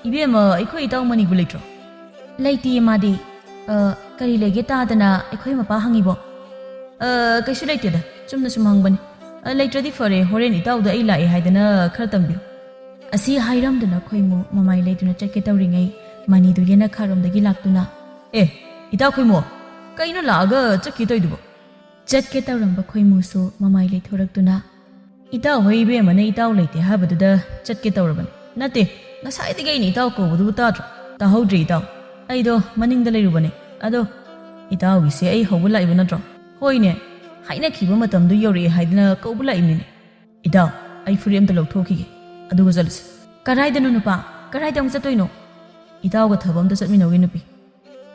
"ꯏꯕꯦꯝꯃ, ꯑꯩꯈꯣꯏ ꯏꯇꯥꯎ ꯃꯅꯤꯕꯨ ꯂꯩꯇ꯭ꯔꯣ?" "ꯂꯩꯇꯤꯌꯦ ꯃꯥꯗꯤ꯫ ꯑ, ꯀꯔꯤ ꯂꯩꯒꯦ ꯇꯥꯗꯅ ꯑꯩꯈꯣꯏ ꯃꯄꯥ ꯍꯪꯉꯤꯕꯣ?" "ꯑ, ꯀꯩꯁꯨ ꯂꯩꯇꯦꯗ, ꯆꯨꯝꯅ ꯁꯨꯝ ꯍꯪꯕꯅꯤ꯫ ꯑ, ꯂꯩꯇ꯭ꯔꯗꯤ ꯐꯔꯦ, ꯍꯣꯔꯦꯟ ꯏꯇꯥꯎꯗ ꯑꯩ ꯂꯥꯛꯑꯦ ꯍꯥꯏꯗꯅ ꯈꯔ ꯇꯝꯕꯤꯌꯨ꯫" ꯑꯁꯤ ꯍꯥꯏꯔꯝꯗꯨꯅ ꯈꯣꯏꯃꯨ ꯃꯃꯥꯏ ꯂꯩꯗꯨꯅ ꯆꯠꯀꯦ ꯇꯧꯔꯤꯉꯩ, ꯃꯅꯤꯗꯨ ꯌꯦꯅꯈꯥꯔꯣꯝꯗꯒꯤ ꯂꯥꯛꯇꯨꯅ, "ꯑꯦ, ꯏꯇꯥꯎ ꯈꯣꯏꯃꯨ, ꯀꯩꯅꯣ ꯂꯥꯛꯑꯒ ꯆꯠꯀꯦ ꯇꯧꯏꯗꯨꯕꯣ?" ꯆꯠꯀꯦ ꯇꯧꯔꯝꯕ ꯈꯣꯏꯃꯨꯁꯨ ꯃꯃꯥꯏ ꯂꯩꯊꯣꯔꯛꯇꯨꯅ, "ꯏꯇꯥꯎ ꯍꯣꯏ ꯏꯕꯦꯝꯃꯅ ꯏꯇꯥꯎ ꯂꯩꯇꯦ ꯍꯥꯏꯕꯗꯨꯗ ꯆꯠꯀꯦ ꯇꯧꯔꯕꯅꯤ꯫ ꯅꯠꯇꯦ, ꯉꯁꯥꯏꯗꯒꯤ ꯑꯩꯅ ꯏꯇꯥꯎ ꯀꯧꯕꯗꯨꯕꯨ ꯇꯥꯗ꯭ꯔꯣ?" "ꯇꯥꯍꯧꯗ꯭ꯔꯦ ꯏꯇꯥꯎ, ꯑꯩꯗꯣ ꯃꯅꯤꯡꯗ ꯂꯩꯔꯨꯕꯅꯦ꯫ ꯑꯗꯣ ꯏꯇꯥꯎꯒꯤꯁꯦ ꯑꯩ ꯍꯧꯕ ꯂꯥꯛꯏꯕ ꯅꯠꯇ꯭ꯔꯣ?" "ꯍꯣꯏꯅꯦ, ꯍꯥꯏꯅꯈꯤꯕ ꯃꯇꯝꯗꯨ ꯌꯧꯔꯛꯑꯦ ꯍꯥꯏꯗꯅ ꯀꯧꯕ ꯂꯥꯛꯏꯕꯅꯤꯅꯦ꯫ ꯏꯇꯥꯎ, ꯑꯩ ꯐꯨꯔꯤꯠ ꯑꯝꯇ ꯂꯧꯊꯣꯛꯈꯤꯒꯦ, ꯑꯗꯨꯒ ꯆꯠꯂꯁꯤ꯫" "ꯀꯗꯥꯏꯗꯅꯣ ꯅꯨꯄꯥ? ꯀꯗꯥꯏꯗ ꯑꯃꯨꯛ ꯆꯠꯇꯣꯏꯅꯣ?" "ꯏꯇꯥꯎꯒ ꯊꯕꯛ ꯑꯝꯇ ꯆꯠꯃꯤꯟꯅꯧꯒꯦ ꯅꯨꯄꯤ꯫"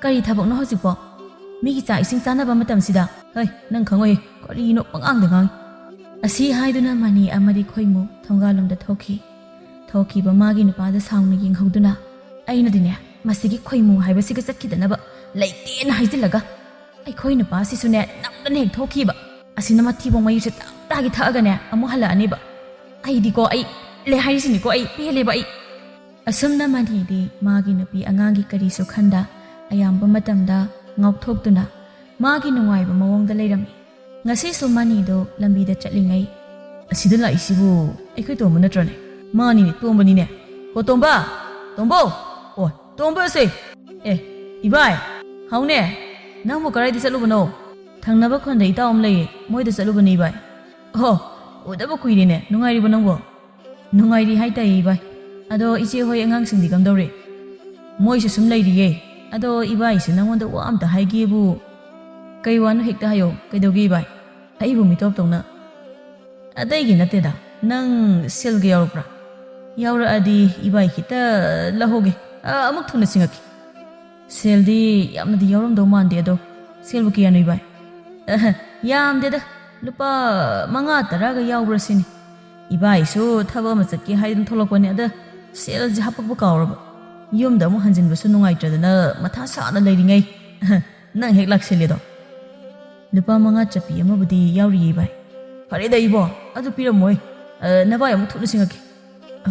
"ꯀꯔꯤ ꯊꯕꯛꯅꯣ ꯍꯧꯖꯤꯛꯄꯣ? ꯃꯤꯒꯤ ꯆꯥꯛ ꯏꯁꯤꯡ ꯆꯥꯅꯕ ꯃꯇꯝꯁꯤꯗ?" "ꯍꯩ, ꯅꯪ ꯈꯪꯉꯣꯏꯍꯦ, ꯀꯔꯤꯅꯣ ꯄꯉꯥꯡꯗ ꯉꯥꯡꯉꯤ꯫" ꯑꯁꯤ ꯍꯥꯏꯗꯨꯅ ꯃꯅꯤ ꯑꯃꯗꯤ ꯈꯣꯏꯃꯨ ꯊꯣꯡꯒꯥꯜꯂꯣꯝꯗ ꯊꯣꯛꯈꯤ꯫ ꯊꯣꯛꯈꯤꯕ ꯃꯥꯒꯤ ꯅꯨꯄꯥꯗ ꯁꯥꯎꯅ ꯌꯦꯡꯍꯧꯗꯨꯅ, "ꯑꯩꯅꯗꯤꯅꯦ, ꯃꯁꯤꯒꯤ ꯈꯣꯏꯃꯨ ꯍꯥꯏꯕꯁꯤꯒ ꯆꯠꯈꯤꯗꯅꯕ ꯂꯩꯇꯦꯅ ꯍꯥꯏꯖꯤꯜꯂꯒ, ꯑꯩꯈꯣꯏ ꯅꯨꯄꯥꯁꯤꯁꯨꯅꯦ ꯅꯝꯗꯅ ꯍꯦꯛ ꯊꯣꯛꯈꯤꯕ꯫ ꯑꯁꯤꯅ ꯃꯊꯤꯕꯣꯡ ꯃꯌꯨꯁꯦ ꯇꯞ ꯇꯥꯒꯤ ꯊꯛꯑꯒꯅꯦ ꯑꯃꯨꯛ ꯍꯜꯂꯛꯑꯅꯦꯕ꯫ ꯑꯩꯗꯤꯀꯣ, ꯑꯩ ꯂꯦ ꯍꯥꯏꯔꯤꯁꯤꯅꯤꯀꯣ, ꯑꯩ ꯄꯦꯜꯂꯦꯕ ꯑꯩ꯫" ꯑꯁꯨꯝꯅ ꯃꯅꯤꯗꯤ ꯃꯥꯒꯤ ꯅꯨꯄꯤ ꯑꯉꯥꯡꯒꯤ ꯀꯔꯤꯁꯨ ꯈꯟꯗ ꯑꯌꯥꯝꯕ ꯃꯇꯝꯗ ꯉꯥꯎꯊꯣꯛꯇꯨꯅ ꯃꯥꯒꯤ ꯅꯨꯡꯉꯥꯏꯕ ꯃꯑꯣꯡꯗ ꯂꯩꯔꯝꯃꯤ꯫ ꯉꯁꯤꯁꯨ ꯃꯅꯤꯗꯣ ꯂꯝꯕꯤꯗ ꯆꯠꯂꯤꯉꯩ, "ꯑꯁꯤꯗ ꯂꯥꯛꯏꯁꯤꯕꯨ ꯑꯩꯈꯣꯏ ꯇꯣꯝꯕ ꯅꯠꯇ꯭ꯔꯣꯅꯦ?" "ꯃꯥꯅꯤꯅꯦ, ꯇꯣꯝꯕꯅꯤꯅꯦ꯫ ꯍꯣ ꯇꯣꯝꯕ! ꯇꯣꯝꯕꯧ! ꯑꯣ, ꯇꯣꯝꯕꯁꯦ! ꯑꯦ, ꯏꯕꯥꯏ! ꯍꯥꯎꯅꯦ! ꯅꯪꯕꯨ ꯀꯗꯥꯏꯗ ꯆꯠꯂꯨꯕꯅꯣ?" "ꯊꯪꯅꯕ ꯈꯨꯟꯗ ꯏꯇꯥꯎ ꯑꯃ ꯂꯩꯌꯦ, ꯃꯣꯏꯗ ꯆꯠꯂꯨꯕꯅꯦ ꯏꯕꯥꯏ꯫" "ꯑꯣ, ꯎꯗꯕ ꯀꯨꯏꯔꯦꯅꯦ, ꯅꯨꯡꯉꯥꯏꯔꯤꯕꯣ ꯅꯪꯕꯣ?" "ꯅꯨꯡꯉꯥꯏꯔꯤ ꯍꯥꯏꯇꯥꯏꯌꯦ ꯏꯕꯥꯏ꯫ ꯑꯗꯣ ꯏꯆꯦ ꯍꯣꯏ ꯑꯉꯥꯡꯁꯤꯡꯗꯤ ꯀꯝꯗꯧꯔꯤ?" ꯃꯣꯏꯁꯨ ꯁꯨꯝ ꯂꯩꯔꯤꯌꯦ꯫ ꯑꯗꯣ ꯏꯕꯥꯏꯁꯦ ꯅꯪꯉꯣꯟꯗ ꯋꯥ ꯑꯝꯇ ꯍꯥꯏꯒꯦꯕꯨ꯫ ꯀꯩ ꯋꯥꯅꯣ ꯍꯦꯛꯇ ꯍꯥꯏꯌꯣ꯫ ꯀꯩꯗꯧꯒꯦ ꯏꯕꯥꯏ? ꯑꯩꯕꯨ ꯃꯤꯇꯣꯞ ꯇꯧꯅ꯫ ꯑꯇꯩꯒꯤ ꯅꯠꯇꯦꯗ, ꯅꯪ ꯁꯦꯜꯒ ꯌꯥꯎꯔꯛꯄ꯭ꯔꯥ? ꯌꯥꯎꯔꯛꯑꯗꯤ ꯏꯕꯥꯏ ꯈꯤꯇ ꯂꯧꯍꯧꯒꯦ꯫ ꯑ, ꯑꯃꯨꯛ ꯊꯨꯅ ꯁꯤꯡꯉꯛꯀꯦ꯫ ꯁꯦꯜꯗꯤ ꯌꯥꯝꯅꯗꯤ ꯌꯥꯎꯔꯝꯗꯧ ꯃꯥꯟꯗꯦ, ꯑꯗꯣ ꯁꯦꯜꯕꯨ ꯀꯌꯥꯅꯣ ꯏꯕꯥꯏ? ꯑꯍ, ꯌꯥꯝꯗꯦꯗ, ꯂꯨꯄꯥ ꯃꯉꯥ ꯇꯔꯥꯒ ꯌꯥꯎꯕ꯭ꯔꯥ ꯁꯤꯅꯤ꯫ ꯏꯕꯥꯏꯁꯨ ꯊꯕꯛ ꯑꯃ ꯆꯠꯀꯦ ꯍꯥꯏꯗꯨꯅ ꯊꯣꯛꯂꯛꯄꯅꯦ, ꯑꯗ ꯁꯦꯜꯁꯦ ꯍꯥꯄꯛꯄ ꯀꯥꯎꯔꯕ꯫ ꯌꯨꯝꯗ ꯑꯃꯨꯛ ꯍꯟꯖꯤꯟꯕꯁꯨ ꯅꯨꯡꯉꯥꯏꯇ꯭ꯔꯗꯅ ꯃꯊꯥ ꯁꯥꯅ ꯂꯩꯔꯤꯉꯩ ꯅꯪ ꯍꯦꯛ ꯂꯥꯛꯁꯤꯜꯂꯦꯗꯣ꯫ ꯂꯨꯄꯥ ꯃꯉꯥ ꯆꯠꯄꯤ ꯑꯃꯕꯨꯗꯤ ꯌꯥꯎꯔꯤꯌꯦ ꯏꯕꯥꯏ꯫ ꯐꯔꯦꯗ ꯏꯕꯣ, ꯑꯗꯨ ꯄꯤꯔꯝꯃꯣꯏ꯫ ꯑ, ꯅꯕꯥꯏ ꯑꯃꯨꯛ ꯊꯨꯅ ꯁꯤꯡꯉꯛꯀꯦ꯫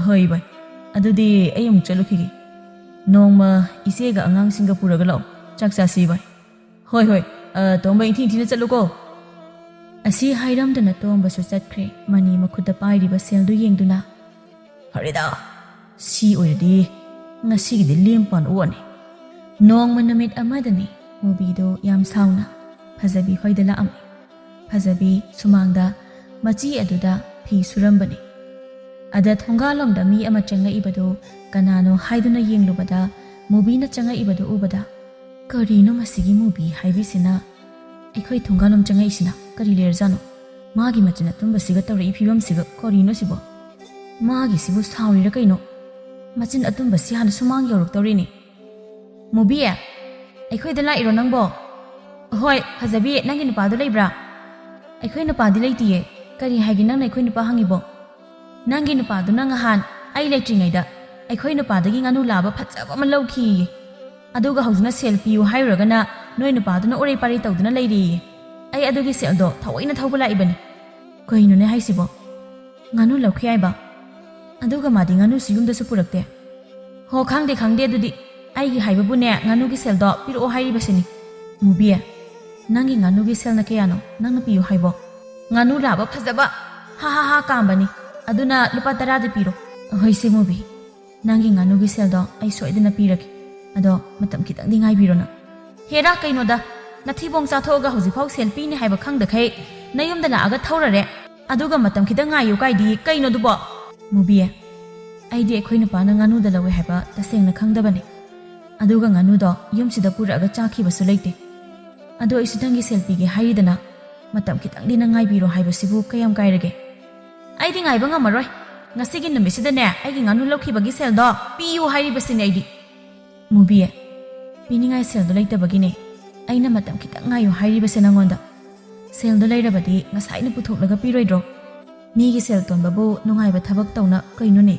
ꯍꯣꯏ ꯏꯕꯥꯏ, ꯑꯗꯨꯗꯤ ꯑꯩ ꯑꯃꯨꯛ ꯆꯠꯂꯨꯈꯤꯒꯦ꯫ ꯅꯣꯡꯃ ꯏꯆꯦꯒ ꯑꯉꯥꯡꯁꯤꯡꯒ ꯄꯨꯔꯒ ꯂꯥꯛꯑꯣ, ꯆꯥꯛ ꯆꯥꯁꯤ ꯏꯕꯥꯏ꯫ ꯍꯣꯏ ꯍꯣꯏ, ꯑ, ꯇꯣꯝꯕ ꯏꯪꯊꯤ ꯏꯪꯊꯤꯅ ꯆꯠꯂꯨꯀꯣ꯫ ꯑꯁꯤ ꯍꯥꯏꯔꯝꯗꯅ ꯇꯣꯝꯕꯁꯨ ꯆꯠꯈ꯭ꯔꯦ, ꯃꯅꯤ ꯃꯈꯨꯠꯇ ꯄꯥꯏꯔꯤꯕ ꯁꯦꯜꯗꯨ ꯌꯦꯡꯗꯨꯅ꯫ ꯐꯔꯦꯗ, ꯁꯤ ꯑꯣꯏꯔꯗꯤ ꯉꯁꯤꯒꯤꯗꯤ ꯂꯦꯝ ꯄꯥꯟ ꯑꯣꯛꯑꯅꯤ꯫ ꯅꯣꯡꯃ ꯅꯨꯃꯤꯠ ꯑꯃꯗꯅꯤ ꯃꯨꯕꯤꯗꯨ ꯌꯥꯝ ꯁꯥꯎꯅ ꯐꯖꯕꯤ ꯍꯣꯏꯗ ꯂꯥꯛꯑꯝꯃꯤ꯫ ꯐꯖꯕꯤ ꯁꯨꯃꯥꯡꯗ ꯃꯆꯤ ꯑꯗꯨꯗ ꯐꯤ ꯁꯨꯔꯝꯕꯅꯤ꯫ ꯑꯗ ꯊꯣꯡꯒꯥꯜꯂꯣꯝꯗ ꯃꯤ ꯑꯃ ꯆꯪꯂꯛꯏꯕꯗꯨ ꯀꯅꯥꯅꯣ ꯍꯥꯏꯗꯨꯅ ꯌꯦꯡꯂꯨꯕꯗ ꯃꯨꯕꯤꯅ ꯆꯪꯂꯛꯏꯕꯗꯨ ꯎꯕꯗ, "ꯀꯔꯤꯅꯣ ꯃꯁꯤꯒꯤ ꯃꯨꯕꯤ ꯍꯥꯏꯕꯤꯁꯤꯅ ꯑꯩꯈꯣꯏ ꯊꯣꯡꯒꯥꯜꯂꯣꯝ ꯆꯪꯉꯛꯏꯁꯤꯅ? ꯀꯔꯤ ꯂꯩꯔꯖꯥꯠꯅꯣ? ꯃꯥꯒꯤ ꯃꯆꯤꯟ ꯑꯇꯨꯝꯕꯁꯤꯒ ꯇꯧꯔꯛꯏ ꯐꯤꯕꯝꯁꯤꯒ ꯀꯔꯤꯅꯣ ꯁꯤꯕꯣ? ꯃꯥꯒꯤꯁꯤꯕꯨ ꯁꯥꯎꯔꯤꯔ ꯀꯩꯅꯣ? ꯃꯆꯤꯟ ꯑꯇꯨꯝꯕꯁꯤ ꯍꯥꯟꯅ ꯁꯨꯃꯥꯡ ꯌꯧꯔꯛꯇꯧꯔꯤꯅꯦ꯫ ꯃꯨꯕꯤ, ꯑꯩꯈꯣꯏꯗ ꯂꯥꯛꯏꯔꯣ ꯅꯪꯕꯣ?" "ꯍꯣꯏ, ꯐꯖꯕꯤ, ꯅꯪꯒꯤ ꯅꯨꯄꯥꯗꯣ ꯂꯩꯕ꯭ꯔꯥ?" "ꯑꯩꯈꯣꯏ ꯅꯨꯄꯥꯗꯤ ꯂꯩꯇꯤꯌꯦ꯫ ꯀꯔꯤ ꯍꯥꯏꯒꯦ ꯅꯪꯅ ꯑꯩꯈꯣꯏ ꯅꯨꯄꯥ ꯍꯪꯉꯤꯕꯣ? ꯅꯪꯒꯤ ꯅꯨꯄꯥꯗꯨꯅ ꯉꯍꯥꯟ ꯑꯩ ꯂꯩꯇ꯭ꯔꯤꯉꯩꯗ ꯑꯩꯈꯣꯏ ꯅꯨꯄꯥꯗꯒꯤ ꯉꯥꯅꯨ ꯂꯥꯕ ꯐꯖꯕ ꯑꯃ ꯂꯧꯈꯤꯌꯦ꯫ ꯑꯗꯨꯒ ꯍꯧꯖꯤꯛꯅ ꯁꯦꯜ ꯄꯤꯌꯨ ꯍꯥꯏꯔꯨꯔꯒꯅ ꯅꯣꯏ ꯅꯨꯄꯥꯗꯨꯅ ꯑꯣꯔꯩ ꯄꯥꯔꯩ ꯇꯧꯗꯨꯅ ꯂꯩꯔꯦꯌꯦ꯫ ꯑꯩ ꯑꯗꯨꯒꯤ ꯁꯦꯜꯗꯣ ꯊꯑꯣꯏꯅ ꯊꯧꯕ ꯂꯥꯛꯏꯕꯅꯤ꯫" "ꯀꯩꯅꯣꯅꯦ ꯍꯥꯏꯁꯤꯕꯣ? ꯉꯥꯅꯨ ꯂꯧꯈꯤ ꯍꯥꯏꯕ? ꯑꯗꯨꯒ ꯃꯥꯗꯤ ꯉꯥꯅꯨꯁꯨ ꯌꯨꯝꯗꯁꯨ ꯄꯨꯔꯛꯇꯦ?" "ꯍꯣ, ꯈꯪꯗꯦ, ꯈꯪꯗꯦ ꯑꯗꯨꯗꯤ꯫ ꯑꯩꯒꯤ ꯍꯥꯏꯕꯕꯨꯅꯦ, ꯉꯥꯅꯨꯒꯤ ꯁꯦꯜꯗꯣ ꯄꯤꯔꯛꯑꯣ ꯍꯥꯏꯔꯤꯕꯁꯤꯅꯤ꯫" "ꯃꯨꯕꯤ, ꯅꯪꯒꯤ ꯉꯥꯅꯨꯒꯤ ꯁꯦꯜꯅ ꯀꯌꯥꯅꯣ ꯅꯪꯅ ꯄꯤꯌꯨ ꯍꯥꯏꯕꯣ?" "ꯉꯥꯅꯨ ꯂꯥꯕ ꯐꯖꯕ, ꯍꯥ ꯍꯥ ꯍꯥ ꯀꯥꯝꯕꯅꯤ, ꯑꯗꯨꯅ ꯂꯨꯄꯥ ꯇꯔꯥꯗꯤ ꯄꯤꯔꯣ꯫" "ꯍꯣꯏꯁꯦ ꯃꯨꯕꯤ, ꯅꯪꯒꯤ ꯉꯥꯅꯨꯒꯤ ꯁꯦꯜꯗꯣ ꯑꯩ ꯁꯣꯏꯗꯅ ꯄꯤꯔꯒꯦ꯫ ꯑꯗꯣ ꯃꯇꯝ ꯈꯤꯇꯪꯗꯤ ꯉꯥꯏꯕꯤꯔꯣ ꯅꯪ꯫" "ꯍꯦꯔꯥ, ꯀꯩꯅꯣꯗ, ꯅꯊꯤꯕꯣꯡ ꯆꯥꯊꯣꯛꯑꯒ ꯍꯧꯖꯤꯛꯐꯥꯎ ꯁꯦꯜ ꯄꯤꯅꯤ ꯍꯥꯏꯕ ꯈꯪꯗꯈꯩ ꯅꯌꯨꯝꯗ ꯂꯥꯛꯑꯒ ꯊꯧꯔꯔꯦ꯫ ꯑꯗꯨꯒ ꯃꯇꯝ ꯈꯤꯇꯪ ꯉꯥꯏꯌꯨ ꯀꯥꯏꯗꯤ ꯀꯩꯅꯣꯗꯨꯕꯣ?" "ꯃꯨꯕꯤ, ꯑꯩꯗꯤ ꯑꯩꯈꯣꯏ ꯅꯨꯄꯥꯅ ꯉꯥꯅꯨꯗ ꯂꯧꯋꯦ ꯍꯥꯏꯕ ꯇꯁꯦꯡꯅ ꯈꯪꯗꯕꯅꯤ꯫ ꯑꯗꯨꯒ ꯉꯥꯅꯨꯗꯣ ꯌꯨꯝꯁꯤꯗ ꯄꯨꯔꯛꯑꯒ ꯆꯥꯈꯤꯕꯁꯨ ꯂꯩꯇꯦ꯫ ꯑꯗꯣ ꯑꯩꯁꯨ ꯅꯪꯒꯤ ꯁꯦꯜ ꯄꯤꯒꯦ ꯍꯥꯏꯔꯤꯗꯅ, ꯃꯇꯝ ꯈꯤꯇꯪꯗꯤ ꯅꯪ ꯉꯥꯏꯕꯤꯔꯣ ꯍꯥꯏꯕꯁꯤꯕꯨ ꯀꯌꯥꯝ ꯀꯥꯏꯔꯒꯦ? ꯑꯩꯗꯤ ꯉꯥꯏꯕ ꯉꯝꯃꯔꯣꯏ꯫ ꯉꯁꯤꯒꯤ ꯅꯨꯃꯤꯠꯁꯤꯗꯅꯦ, ꯑꯩꯒꯤ ꯉꯥꯅꯨ ꯂꯧꯈꯤꯕꯒꯤ ꯁꯦꯜꯗꯣ ꯄꯤꯌꯨ ꯍꯥꯏꯔꯤꯕꯁꯤꯅꯦ ꯑꯩꯗꯤ꯫ ꯃꯨꯕꯤ, ꯄꯤꯅꯤꯡꯉꯥꯏ ꯁꯦꯜꯗꯣ ꯂꯩꯇꯕꯒꯤꯅꯦ ꯑꯩꯅ ꯃꯇꯝ ꯈꯤꯇꯪ ꯉꯥꯏꯌꯨ ꯍꯥꯏꯔꯤꯕꯁꯦ ꯅꯪꯉꯣꯟꯗ꯫ ꯁꯦꯜꯗꯣ ꯂꯩꯔꯕꯗꯤ ꯉꯁꯥꯏꯅ ꯄꯨꯊꯣꯛꯂꯒ ꯄꯤꯔꯣꯏꯗ꯭ꯔꯣ? ꯃꯤꯒꯤ ꯁꯦꯜ ꯇꯣꯟꯕꯕꯨ ꯅꯨꯡꯉꯥꯏꯕ ꯊꯕꯛ ꯇꯧꯅ ꯀꯩꯅꯣꯅꯦ?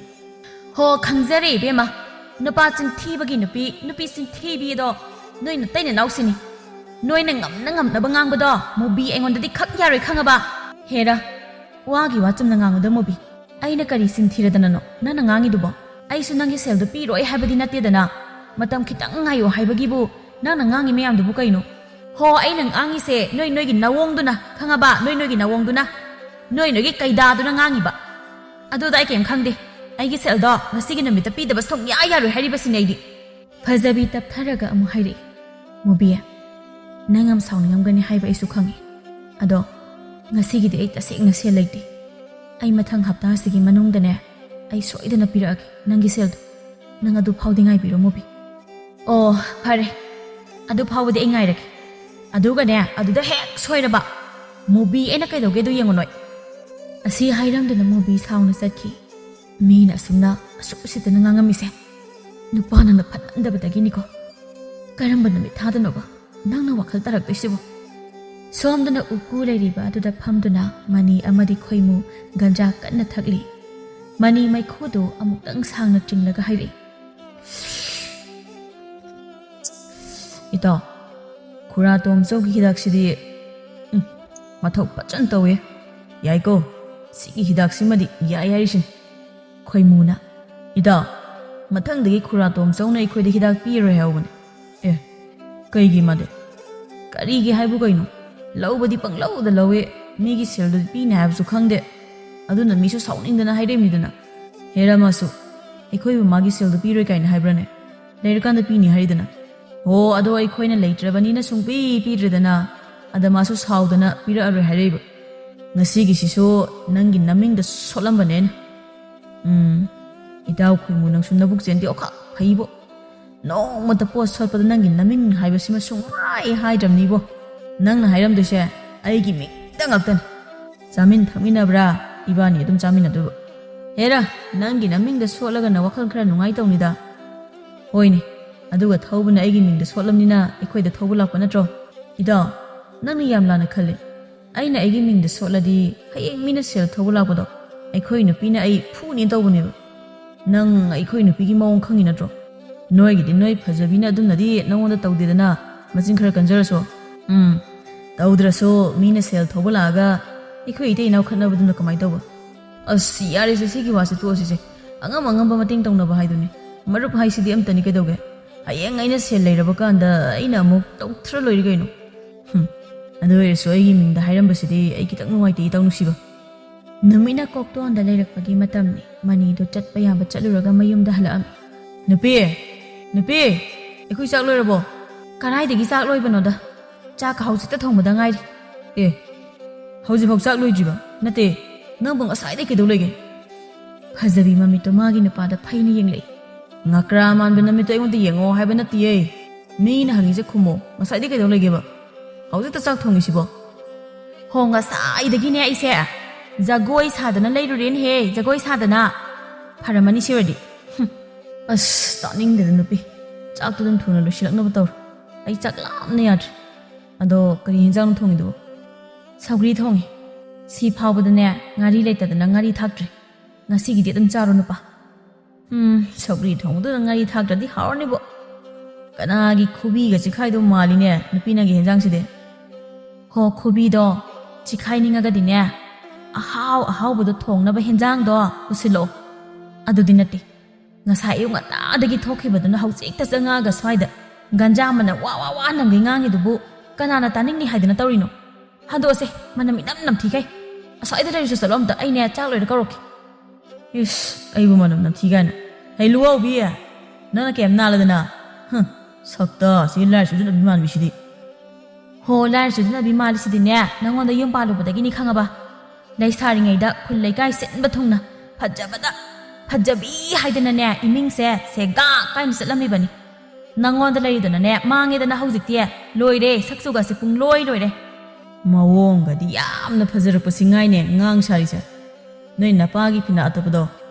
ꯍꯣ, ꯈꯪꯖꯔꯦ ꯏꯕꯦꯝꯃ꯫ ꯅꯨꯄꯥ ꯆꯤꯟꯊꯤꯕꯒꯤ ꯅꯨꯄꯤ, ꯅꯨꯄꯤ ꯆꯤꯟꯊꯤꯕꯤ ꯑꯗꯣ ꯅꯣꯏ ꯅꯇꯩ ꯅꯅꯥꯎꯁꯤꯅꯤ꯫ ꯅꯣꯏꯅ ꯉꯝꯅ ꯉꯝꯅꯕ ꯉꯥꯡꯕꯗꯣ ꯃꯨꯕꯤ ꯑꯩꯉꯣꯟꯗꯗꯤ ꯈꯛ ꯌꯥꯔꯣꯏ, ꯈꯪꯉꯕ? ꯍꯦꯔꯥ, ꯋꯥꯒꯤ ꯋꯥ ꯆꯨꯝꯅ ꯉꯥꯡꯉꯨꯗ ꯃꯨꯕꯤ꯫ ꯑꯩꯅ ꯀꯔꯤ ꯆꯤꯟꯊꯤꯔꯗꯅꯅꯣ ꯅꯪꯅ ꯉꯥꯡꯉꯤꯗꯨꯕꯣ? ꯑꯩꯁꯨ ꯅꯪꯒꯤ ꯁꯦꯜꯗꯨ ꯄꯤꯔꯣꯏ ꯍꯥꯏꯕꯗꯤ ꯅꯠꯇꯦꯗꯅ꯫ ꯃꯇꯝ ꯈꯤꯇꯪ ꯉꯥꯏꯌꯣ ꯍꯥꯏꯕꯒꯤꯕꯨ ꯅꯪꯅ ꯉꯥꯡꯉꯤ ꯃꯌꯥꯝꯗꯨꯕꯨ ꯀꯩꯅꯣ? ꯍꯣ, ꯑꯩꯅ ꯉꯥꯡꯉꯤꯁꯦ ꯅꯣꯏ ꯅꯣꯏꯒꯤ ꯅꯋꯣꯡꯗꯨꯅ, ꯈꯪꯉꯕ? ꯅꯣꯏ ꯅꯣꯏꯒꯤ ꯅꯋꯣꯡꯗꯨꯅ, ꯅꯣꯏ ꯅꯣꯏꯒꯤ ꯀꯩꯗꯥꯗꯨꯅ ꯉꯥꯡꯉꯤꯕ꯫ ꯑꯗꯨꯗ ꯑꯩ ꯀꯩꯝ ꯈꯪꯗꯦ꯫ ꯑꯩꯒꯤ ꯁꯦꯜꯗꯣ ꯉꯁꯤꯒꯤ ꯅꯨꯃꯤꯠꯇ ꯄꯤꯗꯕ ꯁꯨꯡꯌꯥ ꯌꯥꯔꯣꯏ ꯍꯥꯏꯔꯤꯕꯁꯤꯅꯦ ꯑꯩꯗꯤ꯫ ꯐꯖꯕꯤ ꯇꯞꯊꯔꯒ ꯑꯃꯨꯛ ꯍꯥꯏꯔꯛꯏ, "ꯃꯨꯕꯤ, ꯅꯪ ꯌꯥꯝ ꯁꯥꯎꯅꯤꯡꯉꯝꯒꯅꯤ ꯍꯥꯏꯕ ꯑꯩꯁꯨ ꯈꯪꯉꯤ꯫ ꯑꯗꯣ ꯉꯁꯤꯒꯤꯗꯤ ꯑꯩ ꯇꯁꯦꯡꯅ ꯁꯦꯜ ꯂꯩꯇꯦ꯫ ꯑꯩ ꯃꯊꯪ ꯍꯞꯇꯥꯁꯤꯒꯤ ꯃꯅꯨꯡꯗꯅꯦ ꯑꯩ ꯁꯣꯏꯗꯅ ꯄꯤꯔꯛꯑꯒꯦ ꯅꯪꯒꯤ ꯁꯦꯜꯗꯣ꯫ ꯅꯪ ꯑꯗꯨ ꯐꯥꯎꯗꯤ ꯉꯥꯏꯕꯤꯔꯣ ꯃꯨꯕꯤ꯫" "ꯑꯣ, ꯐꯔꯦ꯫ ꯑꯗꯨ ꯐꯥꯎꯕꯗꯤ ꯑꯩ ꯉꯥꯏꯔꯒꯦ꯫ ꯑꯗꯨꯒꯅꯦ, ꯑꯗꯨꯗ ꯍꯦꯛ ꯁꯣꯏꯔꯕ ꯃꯨꯕꯤ ꯑꯩꯅ ꯀꯩꯗꯧꯒꯦꯗꯣ ꯌꯦꯡꯉꯨ ꯅꯣꯏ꯫" ꯑꯁꯤ ꯍꯥꯏꯔꯝꯗꯨꯅ ꯃꯨꯕꯤ ꯁꯥꯎꯅ ꯆꯠꯈꯤ꯫ ꯃꯤꯅ ꯑꯁꯨꯝꯅ ꯑꯁꯨꯛ ꯎꯁꯤꯠꯇꯅ ꯉꯥꯡꯉꯝꯃꯤꯁꯦ ꯅꯨꯄꯥ ꯅꯪꯅ ꯐꯠꯃꯟꯗꯕꯗꯒꯤꯅꯤꯀꯣ꯫ ꯀꯔꯝꯕ ꯅꯨꯃꯤꯠ ꯊꯥꯗꯅꯣꯕ ꯅꯪꯅ ꯋꯥꯈꯜ ꯇꯥꯔꯛꯇꯣꯏꯁꯤꯕꯣ? ꯁꯣꯝꯗꯅ ꯎꯀꯨ ꯂꯩꯔꯤꯕ ꯑꯗꯨꯗ ꯐꯝꯗꯨꯅ ꯃꯅꯤ ꯑꯃꯗꯤ ꯈꯣꯏꯃꯨ ꯒꯟꯖꯥ ꯀꯟꯅ ꯊꯛꯂꯤ꯫ ꯃꯅꯤ ꯃꯩꯈꯨꯗꯨ ꯑꯃꯨꯛꯇꯪ ꯁꯥꯡꯅ ꯆꯤꯡꯂꯒ ꯍꯥꯏꯔꯛꯏ, "ꯏꯇꯥꯎ, ꯈꯨꯔꯥ ꯇꯣꯝꯆꯧꯒꯤ ꯍꯤꯗꯥꯛꯁꯤꯗꯤ, ꯎꯝ, ꯃꯊꯧ ꯐꯖꯅ ꯇꯧꯋꯦ꯫ ꯌꯥꯏꯀꯣ, ꯁꯤꯒꯤ ꯍꯤꯗꯥꯛꯁꯤꯃꯗꯤ ꯌꯥꯏ ꯍꯥꯏꯔꯤꯁꯤꯅꯤ꯫" ꯈꯣꯏꯃꯨꯅ, "ꯏꯇꯥꯎ, ꯃꯊꯪꯗꯒꯤ ꯈꯨꯔꯥ ꯇꯣꯝꯆꯧꯅ ꯑꯩꯈꯣꯏꯗ ꯍꯤꯗꯥꯛ ꯄꯤꯔꯣꯏ ꯍꯥꯏꯍꯧꯕꯅꯦ꯫" "ꯑꯦ, ꯀꯩꯒꯤ ꯃꯥꯗꯤ?" "ꯀꯔꯤꯒꯤ ꯍꯥꯏꯕꯨ ꯀꯩꯅꯣ? ꯂꯧꯕꯗꯤ ꯄꯪꯂꯧꯗ ꯂꯧꯋꯦ, ꯃꯤꯒꯤ ꯁꯦꯜꯗꯨꯗꯤ ꯄꯤꯅꯤ ꯍꯥꯏꯕꯁꯨ ꯈꯪꯗꯦ꯫ ꯑꯗꯨꯅ ꯃꯤꯁꯨ ꯁꯥꯎꯅꯤꯡꯗꯅ ꯍꯥꯏꯔꯛꯏꯃꯤꯗꯅ꯫" "ꯍꯦꯔꯥ ꯃꯥꯁꯨ, ꯑꯩꯈꯣꯏꯕꯨ ꯃꯥꯒꯤ ꯁꯦꯜꯗꯨ ꯄꯤꯔꯣꯏ ꯀꯥꯏꯅ ꯍꯥꯏꯕ꯭ꯔꯥꯅꯦ? ꯂꯩꯔꯀꯥꯟꯗ ꯄꯤꯅꯤ ꯍꯥꯏꯔꯤꯗꯅ꯫" "ꯑꯣ, ꯑꯗꯣ ꯑꯩꯈꯣꯏꯅ ꯂꯩꯇ꯭ꯔꯕꯅꯤꯅ ꯁꯨꯡꯄꯤ ꯄꯤꯗ꯭ꯔꯦꯗꯅ꯫ ꯑꯗ ꯃꯥꯁꯨ ꯁꯥꯎꯗꯅ ꯄꯤꯔꯛꯑꯔꯣꯏ ꯍꯥꯏꯔꯛꯏꯕ꯫ ꯉꯁꯤꯒꯤꯁꯤꯁꯨ ꯅꯪꯒꯤ ꯅꯃꯤꯡꯗ ꯁꯣꯠꯂꯝꯕꯅꯦ ꯑꯩꯅ꯫" "ꯎꯝ, ꯏꯇꯥꯎ ꯈꯣꯏꯃꯨ, ꯅꯪꯁꯨ ꯅꯕꯨꯛ ꯆꯦꯟꯗꯤ ꯑꯣꯈꯥꯛ ꯐꯩꯕꯣ꯫ ꯅꯣꯡꯃꯇ ꯄꯣꯠ ꯁꯣꯠꯄꯗ ꯅꯪꯒꯤ ꯅꯃꯤꯡ ꯍꯥꯏꯕꯁꯤꯃ ꯁꯨꯡꯍꯥꯏ ꯍꯥꯏꯗ꯭ꯔꯕꯅꯤꯕꯣ꯫ ꯅꯪꯅ ꯍꯥꯏꯔꯝꯗꯣꯏꯁꯦ ꯑꯩꯒꯤ ꯃꯤꯡꯗ ꯉꯥꯛꯇꯅꯤ꯫ ꯆꯥꯃꯤꯟ ꯊꯛꯃꯤꯟꯅꯕ꯭ꯔꯥ? ꯏꯕꯥꯅꯤ ꯑꯗꯨꯝ ꯆꯥꯃꯤꯟꯅꯗꯣꯏꯕ꯫ ꯍꯦꯔꯥ, ꯅꯪꯒꯤ ꯅꯃꯤꯡꯗ ꯁꯣꯠꯂꯒꯅ ꯋꯥꯈꯜ ꯈꯔ ꯅꯨꯡꯉꯥꯏꯇꯧꯅꯤꯗ꯫ ꯍꯣꯏꯅꯦ, ꯑꯗꯨꯒ ꯊꯧꯕꯅ ꯑꯩꯒꯤ ꯃꯤꯡꯗ ꯁꯣꯠꯂꯝꯅꯤꯅ ꯑꯩꯈꯣꯏꯗ ꯊꯧꯕ ꯂꯥꯛꯄ ꯅꯠꯇ꯭ꯔꯣ? ꯏꯇꯥꯎ, ꯅꯪꯅ ꯌꯥꯝ ꯂꯥꯟꯅ ꯈꯜꯂꯦ꯫ ꯑꯩꯅ ꯑꯩꯒꯤ ꯃꯤꯡꯗ ꯁꯣꯠꯂꯗꯤ ꯍꯌꯦꯡ ꯃꯤꯅ ꯁꯦꯜ ꯊꯧꯕ ꯂꯥꯛꯄꯗꯣ ꯑꯩꯈꯣꯏ ꯅꯨꯄꯤꯅ ꯑꯩ ꯐꯨꯅꯤ ꯇꯧꯕꯅꯦꯕ꯫ ꯅꯪ ꯑꯩꯈꯣꯏ ꯅꯨꯄꯤꯒꯤ ꯃꯑꯣꯡ ꯈꯪꯉꯤ ꯅꯠꯇ꯭ꯔꯣ? ꯅꯣꯏꯒꯤꯗꯤ ꯅꯣꯏ ꯐꯖꯕꯤꯅ ꯑꯗꯨꯝꯅꯗꯤ ꯅꯉꯣꯟꯗ ꯇꯧꯗꯦꯗꯅ, ꯃꯆꯤꯟ ꯈꯔ ꯀꯟꯖꯔꯁꯨ꯫ ꯎꯝ, ꯇꯧꯗ꯭ꯔꯁꯨ ꯃꯤꯅ ꯁꯦꯜ ꯊꯧꯕ ꯂꯥꯛꯑꯒ ꯑꯩꯈꯣꯏ ꯏꯇꯩ ꯏꯅꯥꯎ ꯈꯠꯅꯕꯗꯨꯅ ꯀꯃꯥꯏꯅ ꯇꯧꯕ? ꯑꯁ, ꯌꯥꯔꯦꯁꯦ, ꯁꯤꯒꯤ ꯋꯥꯁꯦ ꯇꯣꯛꯑꯁꯤꯁꯦ꯫ ꯑꯉꯝ ꯑꯉꯝꯕ ꯃꯇꯦꯡ ꯇꯧꯅꯕ ꯍꯥꯏꯗꯨꯅꯤ꯫ ꯃꯔꯨꯞ ꯍꯥꯏꯁꯤꯗꯤ ꯑꯝꯇꯅꯤ ꯀꯩꯗꯧꯒꯦ? ꯍꯌꯦꯡ ꯑꯩꯅ ꯁꯦꯜ ꯂꯩꯔꯕ ꯀꯥꯟꯗ ꯑꯩꯅ ꯑꯃꯨꯛ ꯇꯧꯊꯔ ꯂꯣꯏꯔꯦ ꯀꯩꯅꯣ꯫ ꯍꯨꯝ, ꯑꯗꯨ ꯑꯣꯏꯔꯁꯨ ꯑꯩꯒꯤ ꯃꯤꯡꯗ ꯍꯥꯏꯔꯝꯕꯁꯤꯗꯤ ꯑꯩ ꯈꯤꯇꯪ ꯅꯨꯡꯉꯥꯏꯇꯦ, ꯏꯇꯥꯎ ꯅꯨꯡꯁꯤꯕ꯫ ꯅꯨꯃꯤꯠꯅ ꯀꯣꯛꯇꯣꯟꯗ ꯂꯩꯔꯛꯄꯒꯤ ꯃꯇꯝꯅꯤ꯫ ꯃꯅꯤꯗꯨ ꯆꯠꯄ ꯌꯥꯕ ꯆꯠꯂꯨꯔꯒ ꯃꯌꯨꯝꯗ ꯍꯜꯂꯛꯑꯝꯃꯤ꯫ ꯅꯨꯄꯤ! ꯅꯨꯄꯤ! ꯑꯩꯈꯣꯏ ꯆꯥꯛ ꯂꯣꯏꯔꯕꯣ? ꯀꯗꯥꯏꯗꯒꯤ ꯆꯥꯛ ꯂꯣꯏꯕꯅꯣꯗ? ꯆꯥꯛꯀ ꯍꯧꯖꯤꯛꯇ ꯊꯣꯡꯕꯗ ꯉꯥꯏꯔꯤ꯫ ꯑꯦ, ꯍꯧꯖꯤꯛꯐꯥꯎ ꯆꯥꯛ ꯂꯣꯏꯗ꯭ꯔꯤꯕ? ꯅꯠꯇꯦ, ꯅꯪꯕꯨ ꯉꯁꯥꯏꯗꯩ ꯀꯩꯗꯧ ꯂꯩꯒꯦ? ꯐꯖꯕꯤ ꯃꯃꯤꯠꯇꯣ ꯃꯥꯒꯤ ꯅꯨꯄꯥꯗ ꯐꯩꯅ ꯌꯦꯡꯂꯛꯏ꯫ ꯉꯀ꯭ꯔꯥ ꯃꯥꯟꯕ ꯅꯃꯤꯠꯇꯣ ꯑꯩꯉꯣꯟꯗ ꯌꯦꯡꯉꯣ ꯍꯥꯏꯕ ꯅꯠꯇꯤꯌꯦ꯫ ꯃꯤꯅ ꯍꯪꯉꯤꯁꯦ ꯈꯨꯝꯃꯣ꯫ ꯉꯁꯥꯏꯗꯩ ꯀꯩꯗꯧ ꯂꯩꯒꯦꯕ? ꯍꯧꯖꯤꯛꯇ ꯆꯥꯛ ꯊꯣꯡꯉꯤꯁꯤꯕꯣ? ꯍꯣ, ꯉꯁꯥꯏꯗꯒꯤꯅꯦ ꯑꯩꯁꯦ ꯖꯒꯣꯏ ꯁꯥꯗꯅ ꯂꯩꯔꯨꯔꯦꯅꯦꯍꯦ, ꯖꯒꯣꯏ ꯁꯥꯗꯅ꯫ ꯐꯔꯝꯃꯅꯤ ꯁꯤ ꯑꯣꯏꯔꯗꯤ꯫ ꯍꯨꯝ꯫ ꯑꯁ, ꯇꯥꯅꯤꯡꯗꯦꯗ ꯅꯨꯄꯤ꯫ ꯆꯥꯛꯇꯨ ꯑꯗꯨꯝ ꯊꯨꯅ ꯂꯣꯏꯁꯤꯜꯂꯛꯅꯕ ꯇꯧꯔꯣ꯫ ꯑꯩ ꯆꯥꯛ ꯂꯥꯝꯅ ꯌꯥꯗ꯭ꯔꯦ꯫ ꯑꯗꯣ ꯀꯔꯤ ꯌꯦꯟꯖꯥꯡꯅꯣ ꯊꯣꯡꯉꯤꯗꯨꯕꯣ? ꯁꯧꯒ꯭ꯔꯤ ꯊꯣꯡꯉꯤ꯫ ꯁꯤ ꯐꯥꯎꯕꯗꯅꯦ ꯉꯥꯔꯤ ꯂꯩꯇꯗꯅ ꯉꯥꯔꯤ ꯊꯥꯛꯇ꯭ꯔꯦ꯫ ꯉꯁꯤꯒꯤꯗꯤ ꯑꯗꯨꯝ ꯆꯥꯔꯣ ꯅꯨꯄꯥ꯫ ꯎꯝ, ꯁꯧꯒ꯭ꯔꯤ ꯊꯣꯡꯕꯗꯨꯗ ꯉꯥꯔꯤ ꯊꯥꯛꯇ꯭ꯔꯗꯤ ꯍꯥꯎꯔꯅꯤꯕꯣ꯫ ꯀꯅꯥꯒꯤ ꯈꯨꯕꯤꯒ ꯆꯤꯈꯥꯏꯗꯧ ꯃꯥꯜꯂꯤꯅꯦ ꯅꯨꯄꯤ ꯅꯪꯒꯤ ꯍꯦꯟꯖꯥꯡꯁꯤꯗꯤ꯫ ꯍꯣ, ꯈꯨꯕꯤꯗꯣ ꯆꯤꯈꯥꯏꯅꯤꯡꯉꯒꯗꯤꯅꯦ, ꯑꯍꯥꯎ ꯑꯍꯥꯎꯕꯗꯣ ꯊꯣꯡꯅꯕ ꯍꯦꯟꯖꯥꯡꯗꯣ ꯄꯨꯁꯤꯜꯂꯛꯑꯣ꯫ ꯑꯗꯨꯗꯤ ꯅꯠꯇꯦ, ꯉꯁꯥꯏ ꯑꯌꯨꯛ ꯉꯟꯇꯥꯗꯒꯤ ꯊꯣꯛꯈꯤꯕꯗꯨꯅ ꯍꯧꯖꯤꯛꯇ ꯆꯪꯉꯛꯑꯒ ꯁ꯭ꯋꯥꯏꯗ ꯒꯟꯖꯥ ꯃꯅꯝ ꯋꯥ ꯋꯥ ꯋꯥ ꯅꯝꯒꯩ ꯉꯥꯡꯉꯤꯗꯨꯕꯨ ꯀꯅꯥꯅ ꯇꯥꯅꯤꯡꯅꯤ ꯍꯥꯏꯗꯅ ꯇꯧꯔꯤꯅꯣ? ꯍꯟꯗꯣꯛꯑꯁꯦ, ꯃꯅꯝ ꯏꯅꯝ ꯅꯝꯊꯤꯈꯩ꯫ ꯑꯁ꯭ꯋꯥꯏꯗ ꯂꯩꯔꯁꯨ ꯆꯠꯂꯣ ꯑꯝꯇ, ꯑꯩꯅꯦ ꯆꯥꯛ ꯂꯣꯏꯔ ꯀꯧꯔꯛꯀꯦ꯫ ꯏꯁ, ꯑꯩꯕꯨ ꯃꯅꯝ ꯅꯝꯊꯤ ꯀꯥꯏꯅ꯫ ꯍꯩ ꯂꯨꯋꯥꯎꯕꯤ, ꯅꯪꯅ ꯀꯌꯥꯝ ꯅꯥꯜꯂꯗꯅ? ꯍꯨꯝ, ꯁꯛꯇ ꯁꯤ ꯂꯥꯏꯔ ꯆꯨꯗꯅꯕꯤ ꯃꯥꯟꯕꯤꯁꯤꯗꯤ꯫ ꯍꯣ, ꯂꯥꯏꯔ ꯆꯨꯗꯅꯕꯤ ꯃꯥꯜꯂꯤꯁꯤꯗꯤꯅꯦ, ꯅꯪꯉꯣꯟꯗ ꯌꯨꯝ ꯄꯥꯜꯂꯨꯕꯗꯒꯤꯅꯤ ꯈꯪꯉꯕ? ꯂꯩꯁꯥꯔꯤꯉꯩꯗ ꯈꯨꯜ ꯂꯩꯀꯥꯏ ꯁꯤꯟꯕ ꯊꯨꯡꯅ ꯐꯖꯕꯗ, ꯐꯖꯕꯤ ꯍꯥꯏꯗꯅꯅꯦ ꯏꯃꯤꯡꯁꯦ ꯁꯦꯒꯥ ꯀꯥꯏꯅ ꯆꯠꯂꯝꯃꯤꯕꯅꯤ꯫ ꯅꯪꯉꯣꯟꯗ ꯂꯩꯔꯤꯗꯅꯅꯦ ꯃꯥꯡꯉꯦꯗꯅ ꯍꯧꯖꯤꯛꯇꯤ꯫ ꯂꯣꯏꯔꯦ, ꯁꯛꯆꯨꯒꯁꯦ ꯄꯨꯡ ꯂꯣꯏ ꯂꯣꯏꯔꯦ꯫ ꯃꯑꯣꯡꯒꯗꯤ ꯌꯥꯝꯅ ꯐꯖꯔꯛꯄꯁꯤ ꯉꯥꯏꯅꯦ ꯉꯥꯡ ꯁꯥꯔꯤꯁꯦ꯫ ꯅꯣꯏ ꯅꯄꯥꯒꯤ ꯐꯤꯅꯥ ꯑꯇꯞꯄꯗꯣ,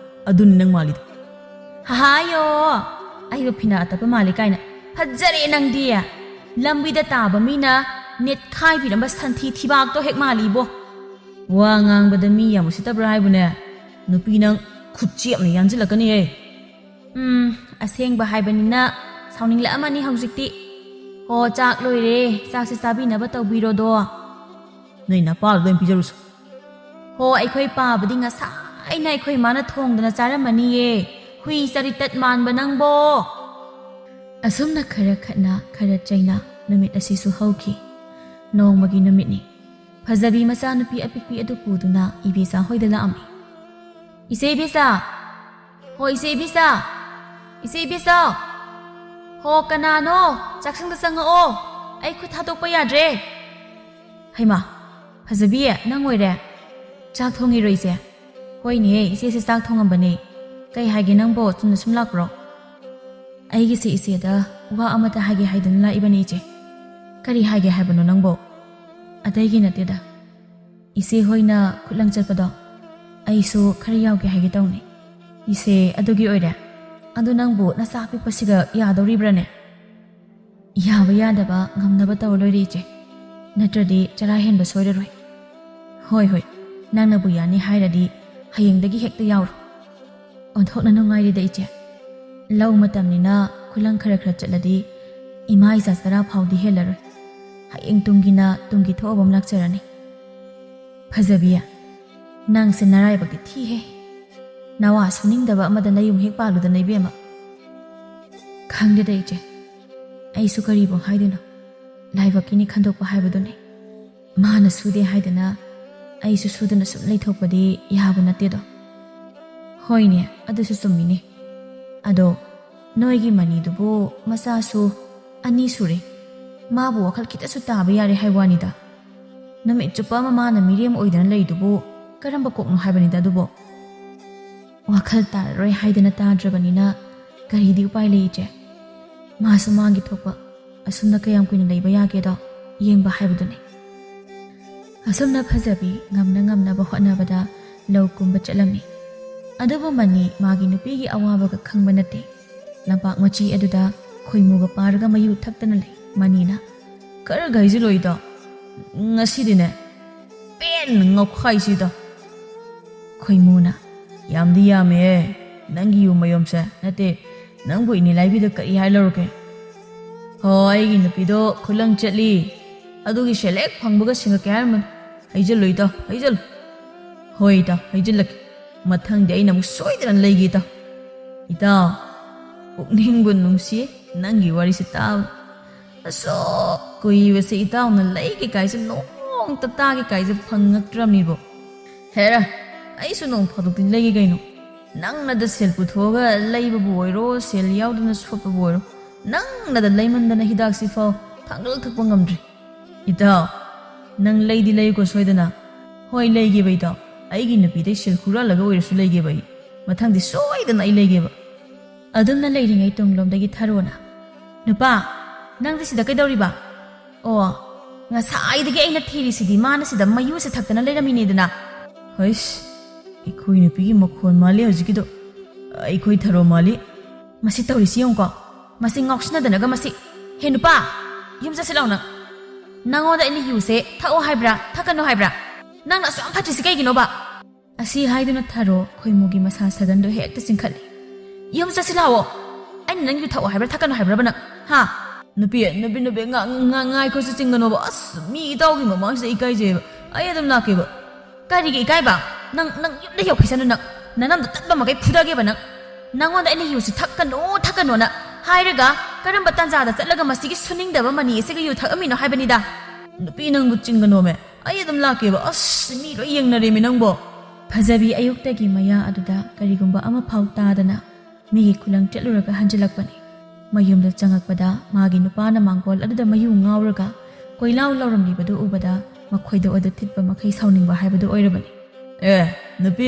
ꯑꯗꯨꯅꯤ ꯅꯪ ꯃꯥꯜꯂꯤꯗꯣ꯫ ꯍꯥꯍꯥꯌꯣ, ꯑꯩꯕꯨ ꯐꯤꯅꯥ ꯑꯇꯞꯄ ꯃꯥꯜꯂꯤ ꯀꯥꯏꯅ꯫ ꯐꯖꯔꯦ ꯅꯪꯗꯤ꯫ ꯂꯝꯕꯤꯗ ꯇꯥꯕ ꯃꯤꯅ ꯅꯦꯠꯈꯥꯏꯕꯤꯔꯝꯕ ꯁꯟꯊꯤ ꯊꯤꯕꯥꯛꯇꯣ ꯍꯦꯛ ꯃꯥꯜꯂꯤꯕꯣ꯫ ꯋꯥ ꯉꯥꯡꯕꯗ ꯃꯤ ꯌꯥꯝ ꯎꯁꯤꯠꯇꯕ꯭ꯔꯥ ꯍꯥꯏꯕꯨꯅꯦ? ꯅꯨꯄꯤ ꯅꯪ ꯈꯨꯠ ꯆꯦꯞꯅ ꯌꯥꯟꯁꯤꯜꯂꯛꯀꯅꯤꯍꯦ꯫ ꯎꯝ, ꯑꯁꯦꯡꯕ ꯍꯥꯏꯕꯅꯤꯅ ꯁꯥꯎꯅꯤꯡꯂꯛꯑꯃꯅꯤ ꯍꯧꯖꯤꯛꯇꯤ꯫ ꯍꯣ, ꯆꯥꯛ ꯂꯣꯏꯔꯦ, ꯆꯥꯛꯁꯦ ꯆꯥꯕꯤꯅꯕ ꯇꯧꯕꯤꯔꯣꯗꯣ꯫ ꯅꯣꯏ ꯅꯄꯥꯗꯨꯗ ꯑꯣꯏꯅ ꯄꯤꯖꯔꯨꯁꯨ꯫ ꯍꯣ, ꯑꯩꯈꯣꯏ ꯄꯥꯕꯗꯤ ꯉꯁꯥꯏꯅ ꯑꯩꯈꯣꯏ ꯏꯃꯥꯅ ꯊꯣꯡꯗꯅ ꯆꯥꯔꯝꯃꯅꯤꯌꯦ꯫ ꯍꯨꯏ ꯆꯔꯤꯇꯠ ꯃꯥꯟꯕ ꯅꯪꯕꯣ꯫ ꯑꯁꯨꯝꯅ ꯈꯔ ꯈꯠꯅ ꯈꯔ ꯆꯩꯅ ꯅꯨꯃꯤꯠ ꯑꯁꯤꯁꯨ ꯍꯧꯈꯤ꯫ ꯅꯣꯡꯃꯒꯤ ꯅꯨꯃꯤꯠꯅꯤ꯫ ꯐꯖꯕꯤ ꯃꯆꯥꯅꯨꯄꯤ ꯑꯄꯤꯛꯄꯤ ꯑꯗꯨ ꯄꯨꯗꯨꯅ ꯏꯕꯦꯆꯥ ꯍꯣꯏꯗ ꯂꯥꯛꯑꯝꯃꯤ꯫ "ꯏꯆꯦ ꯏꯕꯦꯆꯥ! ꯍꯣ, ꯏꯆꯦ ꯏꯕꯦꯆꯥ! ꯏꯆꯦ ꯏꯕꯦꯆꯥ! ꯍꯣ, ꯀꯅꯥꯅꯣ? ꯆꯥꯛꯁꯪꯗ ꯆꯪꯉꯛꯑꯣ꯫ ꯑꯩ ꯈꯨꯠ ꯊꯥꯗꯣꯛꯄ ꯌꯥꯗ꯭ꯔꯦ꯫" "ꯍꯩꯃꯥ, ꯐꯖꯕꯤ, ꯅꯪ ꯑꯣꯏꯔꯦ? ꯆꯥꯛ ꯊꯣꯡꯉꯤꯔꯣ ꯏꯆꯦ?" "ꯍꯣꯏꯅꯦ, ꯏꯆꯦꯁꯦ ꯆꯥꯛ ꯊꯣꯡꯉꯝꯕꯅꯦ꯫ ꯀꯩ ꯍꯥꯏꯒꯦ ꯅꯪꯕꯣ? ꯆꯨꯝꯅ ꯁꯨꯝ ꯂꯥꯛꯄ꯭ꯔꯣ?" "ꯑꯩꯒꯤꯁꯦ ꯏꯆꯦꯗ ꯋꯥ ꯑꯃꯇ ꯍꯥꯏꯒꯦ ꯍꯥꯏꯗꯨꯅ ꯂꯥꯛꯏꯕꯅꯦ ꯏꯆꯦ꯫" "ꯀꯔꯤ ꯍꯥꯏꯒꯦ ꯍꯥꯏꯕꯅꯣ ꯅꯪꯕꯣ?" "ꯑꯇꯩꯒꯤ ꯅꯠꯇꯦꯗ, ꯏꯆꯦ ꯍꯣꯏꯅ ꯈꯨꯠꯂꯪ ꯆꯠꯄꯗꯣ, ꯑꯩꯁꯨ ꯈꯔ ꯌꯥꯎꯒꯦ ꯍꯥꯏꯒꯦ ꯇꯧꯅꯤ꯫" "ꯏꯆꯦ, ꯑꯗꯨꯒꯤ ꯑꯣꯏꯔꯦ? ꯑꯗꯨ ꯅꯪꯕꯨ ꯅꯆꯥ ꯑꯄꯤꯛꯄꯁꯤꯒ ꯌꯥꯗꯧꯔꯤꯕ꯭ꯔꯥꯅꯦ?" "ꯌꯥꯕ ꯌꯥꯗꯕ ꯉꯝꯅꯕ ꯇꯧꯔ ꯂꯣꯏꯔꯦ ꯏꯆꯦ, ꯅꯠꯇ꯭ꯔꯗꯤ ꯆꯔꯥ ꯍꯦꯟꯕ ꯁꯣꯏꯔꯔꯣꯏ꯫" "ꯍꯣꯏ ꯍꯣꯏ, ꯅꯪꯅꯕꯨ ꯌꯥꯅꯤ ꯍꯥꯏꯔꯗꯤ ꯍꯌꯦꯡꯗꯒꯤ ꯍꯦꯛꯇ ꯌꯥꯎꯔꯣ꯫" "ꯑꯣꯟꯊꯣꯛꯅ ꯅꯨꯡꯉꯥꯏꯔꯦꯗ ꯏꯆꯦ꯫ ꯂꯧ ꯃꯇꯝꯅꯤꯅ ꯈꯨꯂꯪ ꯈꯔ ꯈꯔ ꯆꯠꯂꯗꯤ ꯏꯃꯥ ꯏꯆꯥ ꯆꯔꯥ ꯐꯥꯎꯗꯤ ꯍꯦꯜꯂꯔꯣꯏ꯫ ꯍꯌꯦꯡ ꯇꯨꯡꯒꯤꯅ ꯇꯨꯡꯒꯤ ꯊꯣꯛꯑꯕ ꯑꯃ ꯂꯥꯛꯆꯔꯅꯤ꯫" "ꯐꯖꯕꯤ, ꯅꯪꯁꯦ ꯅꯔꯥꯏꯕꯛꯇꯤ ꯊꯤꯍꯦ꯫ ꯅꯋꯥ ꯁꯨꯅꯤꯡꯗꯕ ꯑꯃꯗ ꯅꯌꯨꯝ ꯍꯦꯛ ꯄꯥꯜꯂꯨꯗꯅ ꯏꯕꯦꯝꯃ꯫" "ꯈꯪꯗꯦꯗ ꯏꯆꯦ, ꯑꯩꯁꯨ ꯀꯔꯤꯕꯨ ꯍꯥꯏꯗꯣꯏꯅꯣ꯫ ꯂꯥꯏꯕꯛꯀꯤꯅꯤ ꯈꯟꯗꯣꯛꯄ ꯍꯥꯏꯕꯗꯨꯅꯤ꯫ ꯃꯥꯅ ꯁꯨꯗꯦ ꯍꯥꯏꯗꯅ ꯑꯩꯁꯨ ꯁꯨꯗꯅ ꯁꯨꯝ ꯂꯩꯊꯣꯛꯄꯗꯤ ꯌꯥꯕ ꯅꯠꯇꯦꯗꯣ꯫" "ꯍꯣꯏꯅꯦ, ꯑꯗꯨꯁꯨ ꯆꯨꯝꯃꯤꯅꯦ꯫ ꯑꯗꯣ ꯅꯣꯏꯒꯤ ꯃꯅꯤꯗꯨꯕꯨ ꯃꯆꯥꯁꯨ ꯑꯅꯤ ꯁꯨꯔꯦ꯫ ꯃꯥꯕꯨ ꯋꯥꯈꯜ ꯈꯤꯇꯁꯨ ꯇꯥꯕ ꯌꯥꯔꯦ ꯍꯥꯏ ꯋꯥꯅꯤꯗ꯫ ꯅꯨꯃꯤꯠ ꯆꯨꯞꯄ ꯑꯃ ꯃꯥꯅ ꯃꯤꯔꯦꯝ ꯑꯣꯏꯗꯅ ꯂꯩꯗꯨꯕꯨ ꯀꯔꯝꯕ ꯀꯣꯛꯅꯣ ꯍꯥꯏꯕꯅꯤꯗ ꯑꯗꯨꯕꯨ?" "ꯋꯥꯈꯜ ꯇꯥꯔꯔꯣꯏ ꯍꯥꯏꯗꯅ ꯇꯥꯗ꯭ꯔꯕꯅꯤꯅ ꯀꯔꯤꯗꯤ ꯎꯄꯥꯏ ꯂꯩ ꯏꯆꯦ?" ꯃꯥꯁꯨ ꯃꯥꯒꯤ ꯊꯣꯛꯄ ꯑꯁꯨꯝꯅ ꯀꯌꯥꯝ ꯀꯨꯏꯅ ꯂꯩꯕ ꯌꯥꯒꯦꯗꯣ ꯌꯦꯡꯕ ꯍꯥꯏꯕꯗꯨꯅꯤ꯫ ꯑꯁꯨꯝꯅ ꯐꯖꯕꯤ ꯉꯝꯅ ꯉꯝꯅꯕ ꯍꯣꯠꯅꯕꯗ ꯂꯧ ꯀꯨꯝꯕ ꯆꯠꯂꯝꯃꯤ꯫ ꯑꯗꯨꯕꯨ ꯃꯅꯤ ꯃꯥꯒꯤ ꯅꯨꯄꯤꯒꯤ ꯑꯋꯥꯕꯒ ꯈꯪꯕ ꯅꯠꯇꯦ꯫ ꯂꯝꯄꯥꯛ ꯃꯆꯤ ꯑꯗꯨꯗ ꯈꯣꯏꯃꯨꯒ ꯄꯥꯔꯒ ꯃꯌꯨ ꯊꯛꯇꯅ ꯂꯩ꯫ ꯃꯅꯤꯅ, "ꯈꯔꯒ ꯍꯩꯖꯤꯜꯂꯣꯏꯗꯣ, ꯉꯁꯤꯗꯤꯅꯦ ꯄꯦꯟ ꯉꯧꯈꯥꯏꯁꯤꯗꯣ꯫" ꯈꯣꯏꯃꯨꯅ, "ꯌꯥꯝꯗꯤ ꯌꯥꯝꯃꯦꯍꯦ ꯅꯪꯒꯤ ꯌꯨꯝ ꯃꯌꯨꯝꯁꯦ꯫ ꯅꯠꯇꯦ, ꯅꯪꯕꯨ ꯏꯅꯦ ꯂꯥꯏꯕꯤꯗ ꯀꯔꯤ ꯍꯥꯏ ꯂꯧꯔꯒꯦ?" "ꯍꯣ, ꯑꯩꯒꯤ ꯅꯨꯄꯤꯗꯣ ꯈꯨꯂꯪ ꯆꯠꯂꯤ, ꯑꯗꯨꯒꯤ ꯁꯦꯜ ꯍꯦꯛ ꯐꯪꯕꯒ ꯁꯤꯡꯉꯛꯀꯦ ꯍꯥꯏꯔꯝꯕꯅꯤ꯫ ꯍꯩꯖꯜꯂꯨ ꯏꯇꯥꯎ, ꯍꯩꯖꯜꯂꯨ꯫" "ꯍꯣꯏ ꯏꯇꯥꯎ, ꯍꯩꯖꯜꯂꯛꯀꯦ꯫ ꯃꯊꯪꯗꯤ ꯑꯩꯅ ꯑꯃꯨꯛ ꯁꯣꯏꯗꯅ ꯂꯩꯒꯦ ꯏꯇꯥꯎ꯫" ꯏꯇꯥꯎ, ꯄꯨꯛꯅꯤꯡꯕꯨ ꯅꯨꯡꯁꯤ ꯅꯪꯒꯤ ꯋꯥꯔꯤꯁꯤ ꯇꯥꯕ꯫ ꯑꯁꯨꯛ ꯀꯨꯏꯕꯁꯦ ꯏꯇꯥꯎꯅ ꯂꯩꯒꯦ ꯀꯥꯏꯁꯦ ꯅꯣꯡꯃꯇ ꯇꯥꯒꯦ ꯀꯥꯏꯁꯦ ꯐꯪꯉꯛꯇ꯭ꯔꯕꯅꯤꯕꯣ꯫ ꯍꯦꯔꯥ, ꯑꯩꯁꯨ ꯅꯣꯡ ꯐꯥꯗꯣꯛꯇꯤ ꯂꯩꯒꯦ ꯀꯩꯅꯣ꯫ ꯅꯪꯅꯗ ꯁꯦꯜ ꯄꯨꯊꯣꯛꯑꯒ ꯂꯩꯕꯕꯨ ꯑꯣꯏꯔꯣ, ꯁꯦꯜ ꯌꯥꯎꯗꯅ ꯁꯣꯠꯄꯕꯨ ꯑꯣꯏꯔꯣ, ꯅꯪꯅꯗ ꯂꯩꯃꯟꯗꯅ ꯍꯤꯗꯥꯛꯁꯤ ꯐꯥꯎ ꯊꯥꯡꯒꯜ ꯊꯛꯄ ꯉꯝꯗ꯭ꯔꯦ꯫ ꯏꯇꯥꯎ, ꯅꯪ ꯂꯩꯗꯤ ꯂꯩꯌꯨꯀꯣ ꯁꯣꯏꯗꯅ꯫ ꯍꯣꯏ, ꯂꯩꯒꯦꯕ ꯏꯇꯥꯎ, ꯑꯩꯒꯤ ꯅꯨꯄꯤꯗꯩ ꯁꯦꯜ ꯍꯨꯔꯥꯜꯂꯒ ꯑꯣꯏꯔꯁꯨ ꯂꯩꯒꯦꯕ ꯑꯩ꯫ ꯃꯊꯪꯗꯤ ꯁꯣꯏꯗꯅ ꯑꯩ ꯂꯩꯒꯦꯕ꯫ ꯑꯗꯨꯝꯅ ꯂꯩꯔꯤꯉꯩ ꯇꯨꯡꯂꯣꯝꯗꯒꯤ ꯊꯔꯣꯅ, "ꯅꯨꯄꯥ, ꯅꯪꯗꯤ ꯁꯤꯗ ꯀꯩꯗꯧꯔꯤꯕ? ꯑꯣ, ꯉꯁꯥꯏꯗꯒꯤ ꯑꯩꯅ ꯊꯤꯔꯤꯁꯤꯗꯤ ꯃꯥꯅ ꯁꯤꯗ ꯃꯌꯨꯁꯦ ꯊꯛꯇꯅ ꯂꯩꯔꯝꯃꯤꯅꯦꯗꯅ꯫" ꯍꯩꯁ, ꯑꯩꯈꯣꯏ ꯅꯨꯄꯤꯒꯤ ꯃꯈꯣꯟ ꯃꯥꯜꯂꯤ ꯍꯧꯖꯤꯛꯀꯤꯗꯣ꯫ ꯑꯩꯈꯣꯏ ꯊꯔꯣ ꯃꯥꯜꯂꯤ꯫ ꯃꯁꯤ ꯇꯧꯔꯤꯁꯤ ꯌꯦꯡꯉꯨꯀꯣ꯫ ꯃꯁꯤ ꯉꯥꯎꯁꯤꯟꯅꯗꯅꯒ ꯃꯁꯤ꯫ "ꯍꯦ ꯅꯨꯄꯥ, ꯌꯨꯝ ꯆꯠꯁꯤ ꯂꯥꯎ ꯅꯪ꯫ ꯅꯪꯉꯣꯟꯗ ꯑꯩꯅ ꯌꯨꯁꯦ ꯊꯛꯑꯣ ꯍꯥꯏꯕ꯭ꯔꯥ, ꯊꯛꯀꯅꯨ ꯍꯥꯏꯕ꯭ꯔꯥ? ꯅꯪꯅ ꯑꯁꯨꯛ ꯌꯥꯝ ꯐꯠꯇ꯭ꯔꯤꯁꯤ ꯀꯩꯒꯤꯅꯣꯕ?" ꯑꯁꯤ ꯍꯥꯏꯗꯨꯅ ꯊꯔꯣ ꯈꯣꯏꯃꯨꯒꯤ ꯃꯁꯥ ꯁꯒꯟꯗꯣ ꯍꯦꯛꯇ ꯆꯤꯡꯈꯠꯂꯤ꯫ "ꯌꯨꯝ ꯆꯠꯁꯤ ꯂꯥꯛꯑꯣ꯫ ꯑꯩꯅ ꯅꯪ ꯌꯨ ꯊꯛꯑꯣ ꯍꯥꯏꯕ꯭ꯔꯥ, ꯊꯛꯀꯅꯨ ꯍꯥꯏꯕ꯭ꯔꯕ ꯅꯪ? ꯍꯥ?" "ꯅꯨꯄꯤ, ꯅꯨꯄꯤ, ꯅꯨꯄꯤ, ꯉꯥ-, ꯉꯥ-, ꯉꯥꯏꯈꯣꯁꯤ ꯆꯤꯡꯒꯅꯣꯕ꯫ ꯑꯁ, ꯃꯤ ꯏꯇꯥꯎꯒꯤ ꯃꯃꯥꯡꯁꯤꯗ ꯏꯀꯥꯏꯖꯩꯕ꯫ ꯑꯩ ꯑꯗꯨꯝ ꯂꯥꯛꯀꯦꯕ꯫" "ꯀꯔꯤꯒꯤ ꯏꯀꯥꯏꯕ? ꯅꯪ, ꯅꯪ ꯌꯨꯝꯗ ꯌꯧꯈꯤꯁꯅꯨ ꯅꯪ꯫ ꯅꯅꯝꯗꯣ ꯇꯠꯄ ꯃꯈꯩ ꯐꯨꯗꯒꯦꯕ ꯅꯪ꯫ ꯅꯪꯉꯣꯟꯗ ꯑꯩꯅ ꯌꯨꯁꯤ ꯊꯛꯀꯅꯨ, ꯊꯛꯀꯅꯣꯅ ꯍꯥꯏꯔꯒ ꯀꯔꯝꯕ ꯇꯥꯟꯖꯥꯗ ꯆꯠꯂꯒ ꯃꯁꯤꯒꯤ ꯁꯨꯅꯤꯡꯗꯕ ꯃꯅꯤ ꯑꯁꯤꯒ ꯌꯨ ꯊꯛꯑꯝꯃꯤꯅꯣ ꯍꯥꯏꯕꯅꯤꯗ꯫" "ꯅꯨꯄꯤ, ꯅꯪꯕꯨ ꯆꯤꯡꯒꯅꯣꯃꯦ꯫ ꯑꯩ ꯑꯗꯨꯝ ꯂꯥꯛꯀꯦꯕ꯫" "ꯑꯁ, ꯃꯤ ꯂꯣꯏ ꯌꯦꯡꯅꯔꯦꯃꯤ ꯅꯪꯕꯣ꯫" ꯐꯖꯕꯤ ꯑꯌꯨꯛꯇꯒꯤ ꯃꯌꯥ ꯑꯗꯨꯗ ꯀꯔꯤꯒꯨꯝꯕ ꯑꯃꯐꯥꯎ ꯇꯥꯗꯅ ꯃꯤꯒꯤ ꯈꯨꯂꯪ ꯆꯠꯂꯨꯔꯒ ꯍꯟꯖꯤꯜꯂꯛꯄꯅꯤ꯫ ꯃꯌꯨꯝꯗ ꯆꯪꯉꯛꯄꯗ ꯃꯥꯒꯤ ꯅꯨꯄꯥꯅ ꯃꯥꯡꯒꯣꯜ ꯑꯗꯨꯗ ꯃꯌꯨ ꯉꯥꯎꯔꯒ ꯀꯣꯏꯂꯥꯎ ꯂꯥꯎꯔꯝꯂꯤꯕꯗꯨ ꯎꯕꯗ ꯃꯈꯣꯏꯗꯣ ꯑꯗꯨ ꯊꯤꯠꯄ ꯃꯈꯩ ꯁꯥꯎꯅꯤꯡꯕ ꯍꯥꯏꯕꯗꯨ ꯑꯣꯏꯔꯕꯅꯤ꯫ "ꯑꯦ, ꯅꯨꯄꯤ,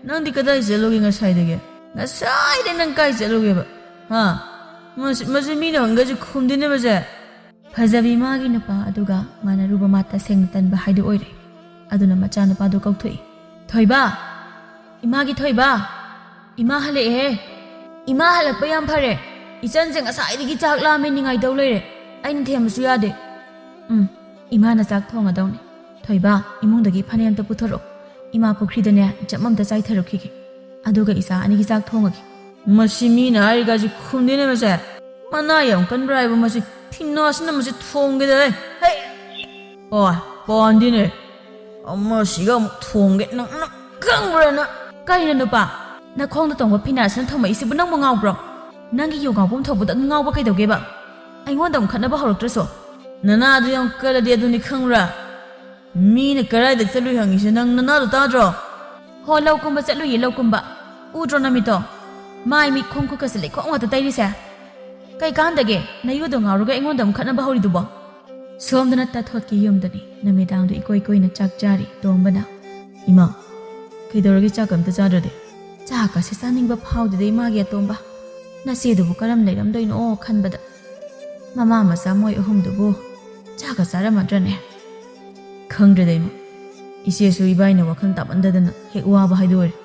ꯅꯪꯗꯤ ꯀꯗꯥꯏ ꯆꯠꯂꯨꯒꯦ ꯉꯁꯥꯏꯗꯒꯤ? ꯉꯁꯥꯏꯗꯩ ꯅꯪ ꯀꯥꯏ ꯆꯠꯂꯨꯒꯦꯕ? ꯍꯥ?" ꯃꯁꯤ ꯃꯁꯤ ꯃꯤꯅ ꯍꯪꯒꯁꯤ ꯈꯨꯝꯗꯦꯅꯦ ꯃꯁꯦ꯫ ꯐꯖꯕꯤ ꯃꯥꯒꯤ ꯅꯨꯄꯥ ꯑꯗꯨꯒ ꯃꯥꯟꯅꯔꯨꯕ ꯃꯥ ꯇꯁꯦꯡꯅ ꯇꯟꯕ ꯍꯥꯏꯗꯨ ꯑꯣꯏꯔꯦ꯫ ꯑꯗꯨꯅ ꯃꯆꯥꯅꯨꯄꯥꯗꯨ ꯀꯧꯊꯣꯛꯏ, "ꯊꯣꯏꯕ! ꯏꯃꯥꯒꯤ ꯊꯣꯏꯕ! ꯏꯃꯥ ꯍꯜꯂꯛꯑꯦꯍꯦ! ꯏꯃꯥ ꯍꯜꯂꯛꯄ ꯌꯥꯝ ꯐꯔꯦ꯫ ꯏꯆꯟꯁꯦ ꯉꯁꯥꯏꯗꯒꯤ ꯆꯥꯛ ꯂꯥꯝꯃꯦ ꯅꯤꯡꯉꯥꯏ ꯇꯧ ꯂꯩꯔꯦ꯫ ꯑꯩꯅ ꯊꯦꯝꯕꯁꯨ ꯌꯥꯗꯦ꯫ ꯎꯝ, ꯏꯃꯥꯅ ꯆꯥꯛ ꯊꯣꯡꯉꯗꯧꯅꯦ꯫ ꯊꯣꯏꯕ, ꯏꯃꯨꯡꯗꯒꯤ ꯐꯅꯦꯛ ꯑꯝꯇ ꯄꯨꯊꯣꯔꯛꯑꯣ꯫ ꯏꯃꯥ ꯄꯨꯈ꯭ꯔꯤꯗꯅꯦ ꯖꯝ ꯑꯝꯇ ꯆꯥꯏꯊꯔꯨꯈꯤꯒꯦ꯫ ꯑꯗꯨꯒ ꯏꯆꯥ ꯑꯅꯤꯒꯤ ꯆꯥꯛ ꯊꯣꯡꯉꯒꯦ꯫" ꯃꯁꯤ ꯃꯤꯅ ꯍꯥꯏꯔꯤꯒꯁꯤ ꯈꯨꯝꯗꯦꯅꯦ ꯃꯁꯦ꯫ ꯃꯅꯥ ꯌꯥꯝ ꯀꯟꯕ꯭ꯔꯥ ꯍꯥꯏꯕ ꯃꯁꯤ꯫ ꯐꯤꯅꯥꯁꯤꯅ ꯃꯁꯤ ꯊꯣꯡꯒꯦꯗ꯫ ꯍꯩ! ꯑꯣ, ꯄꯥꯟꯗꯦꯅꯦ꯫ ꯑꯃꯁꯤꯒ ꯑꯃꯨꯛ ꯊꯣꯡꯒꯦ꯫ ꯅꯪ, ꯅꯪ ꯈꯪꯕ꯭ꯔꯥ ꯅꯪ? ꯀꯩꯅꯣ ꯅꯨꯄꯥ? ꯅꯈꯣꯡꯗ ꯇꯣꯡꯕ ꯐꯤꯅꯥꯁꯤꯅ ꯊꯣꯝꯃꯛꯏꯁꯤꯕꯨ ꯅꯪꯕꯨ ꯉꯥꯎꯕ꯭ꯔꯣ? ꯅꯪꯒꯤ ꯌꯨ ꯉꯥꯎꯐꯝ ꯊꯣꯛꯄꯗꯣ ꯑꯗꯨꯝ ꯉꯥꯎꯕ ꯀꯩꯗꯧꯒꯦꯕ? ꯑꯩꯉꯣꯟꯗ ꯑꯃꯨꯛ ꯈꯠꯅꯕ ꯍꯧꯔꯛꯇ꯭ꯔꯁꯨ꯫ ꯅꯅꯥꯗꯨ ꯌꯥꯝ ꯀꯜꯂꯗꯤ ꯑꯗꯨꯅꯤ ꯈꯪꯕ꯭ꯔꯥ? ꯃꯤꯅ ꯀꯔꯥꯏꯗ ꯆꯠꯂꯨꯏ ꯍꯪꯉꯤꯁꯦ ꯅꯪ ꯅꯅꯥꯗꯣ ꯇꯥꯗ꯭ꯔꯣ? ꯍꯣ, ꯂꯧ ꯀꯨꯝꯕ ꯆꯠꯂꯨꯏꯌꯦ, ꯂꯧ ꯀꯨꯝꯕ꯫ ꯎꯗ꯭ꯔꯣ ꯅꯃꯤꯠꯇꯣ? ꯃꯥꯏ ꯃꯤꯠ ꯈꯣꯡ ꯈꯨꯠꯀꯁꯦ ꯂꯩꯈꯣꯝ ꯉꯥꯛꯇ ꯇꯩꯔꯤꯁꯦ꯫ ꯀꯩ ꯀꯥꯟꯗꯒꯦ? ꯅꯌꯨꯗꯣ ꯉꯥꯎꯔꯒ ꯑꯩꯉꯣꯟꯗ ꯑꯃꯨꯛ ꯈꯠꯅꯕ ꯍꯧꯔꯤꯗꯨꯕꯣ? ꯁꯣꯝꯗꯅ ꯇꯥꯊꯣꯠꯀꯤ ꯌꯨꯝꯗꯅꯤ꯫ ꯅꯨꯃꯤꯗꯥꯡꯗꯣ ꯏꯀꯣꯏ ꯀꯣꯏꯅ ꯆꯥꯛ ꯆꯥꯔꯤ ꯇꯣꯝꯕꯅ꯫ "ꯏꯃꯥ, ꯀꯩꯗꯧꯔꯒꯦ ꯆꯥꯛꯀ ꯑꯝꯇ ꯆꯥꯗ꯭ꯔꯗꯤ?" "ꯆꯥꯛꯀꯁꯦ ꯆꯥꯅꯤꯡꯕ ꯐꯥꯎꯗꯦꯗ ꯏꯃꯥꯒꯤ ꯑꯇꯣꯝꯕ꯫ ꯅꯆꯦꯗꯨꯕꯨ ꯀꯔꯝ ꯂꯩꯔꯝꯗꯣꯏꯅꯣ ꯈꯟꯕꯗ꯫ ꯃꯃꯥ ꯃꯆꯥ ꯃꯣꯏ ꯑꯍꯨꯝꯗꯨꯕꯨ ꯆꯥꯛꯀ ꯆꯥꯔꯝꯃꯗ꯭ꯔꯅꯦ?" "ꯈꯪꯗ꯭ꯔꯦꯗ ꯏꯃꯥ꯫ ꯏꯆꯦꯁꯨ ꯏꯕꯥꯏꯅ ꯋꯥꯈꯜ ꯇꯥꯃꯟꯗꯗꯅ ꯍꯦꯛ ꯋꯥꯕ ꯍꯥꯏꯗꯣ ꯑꯣꯏꯔꯦ꯫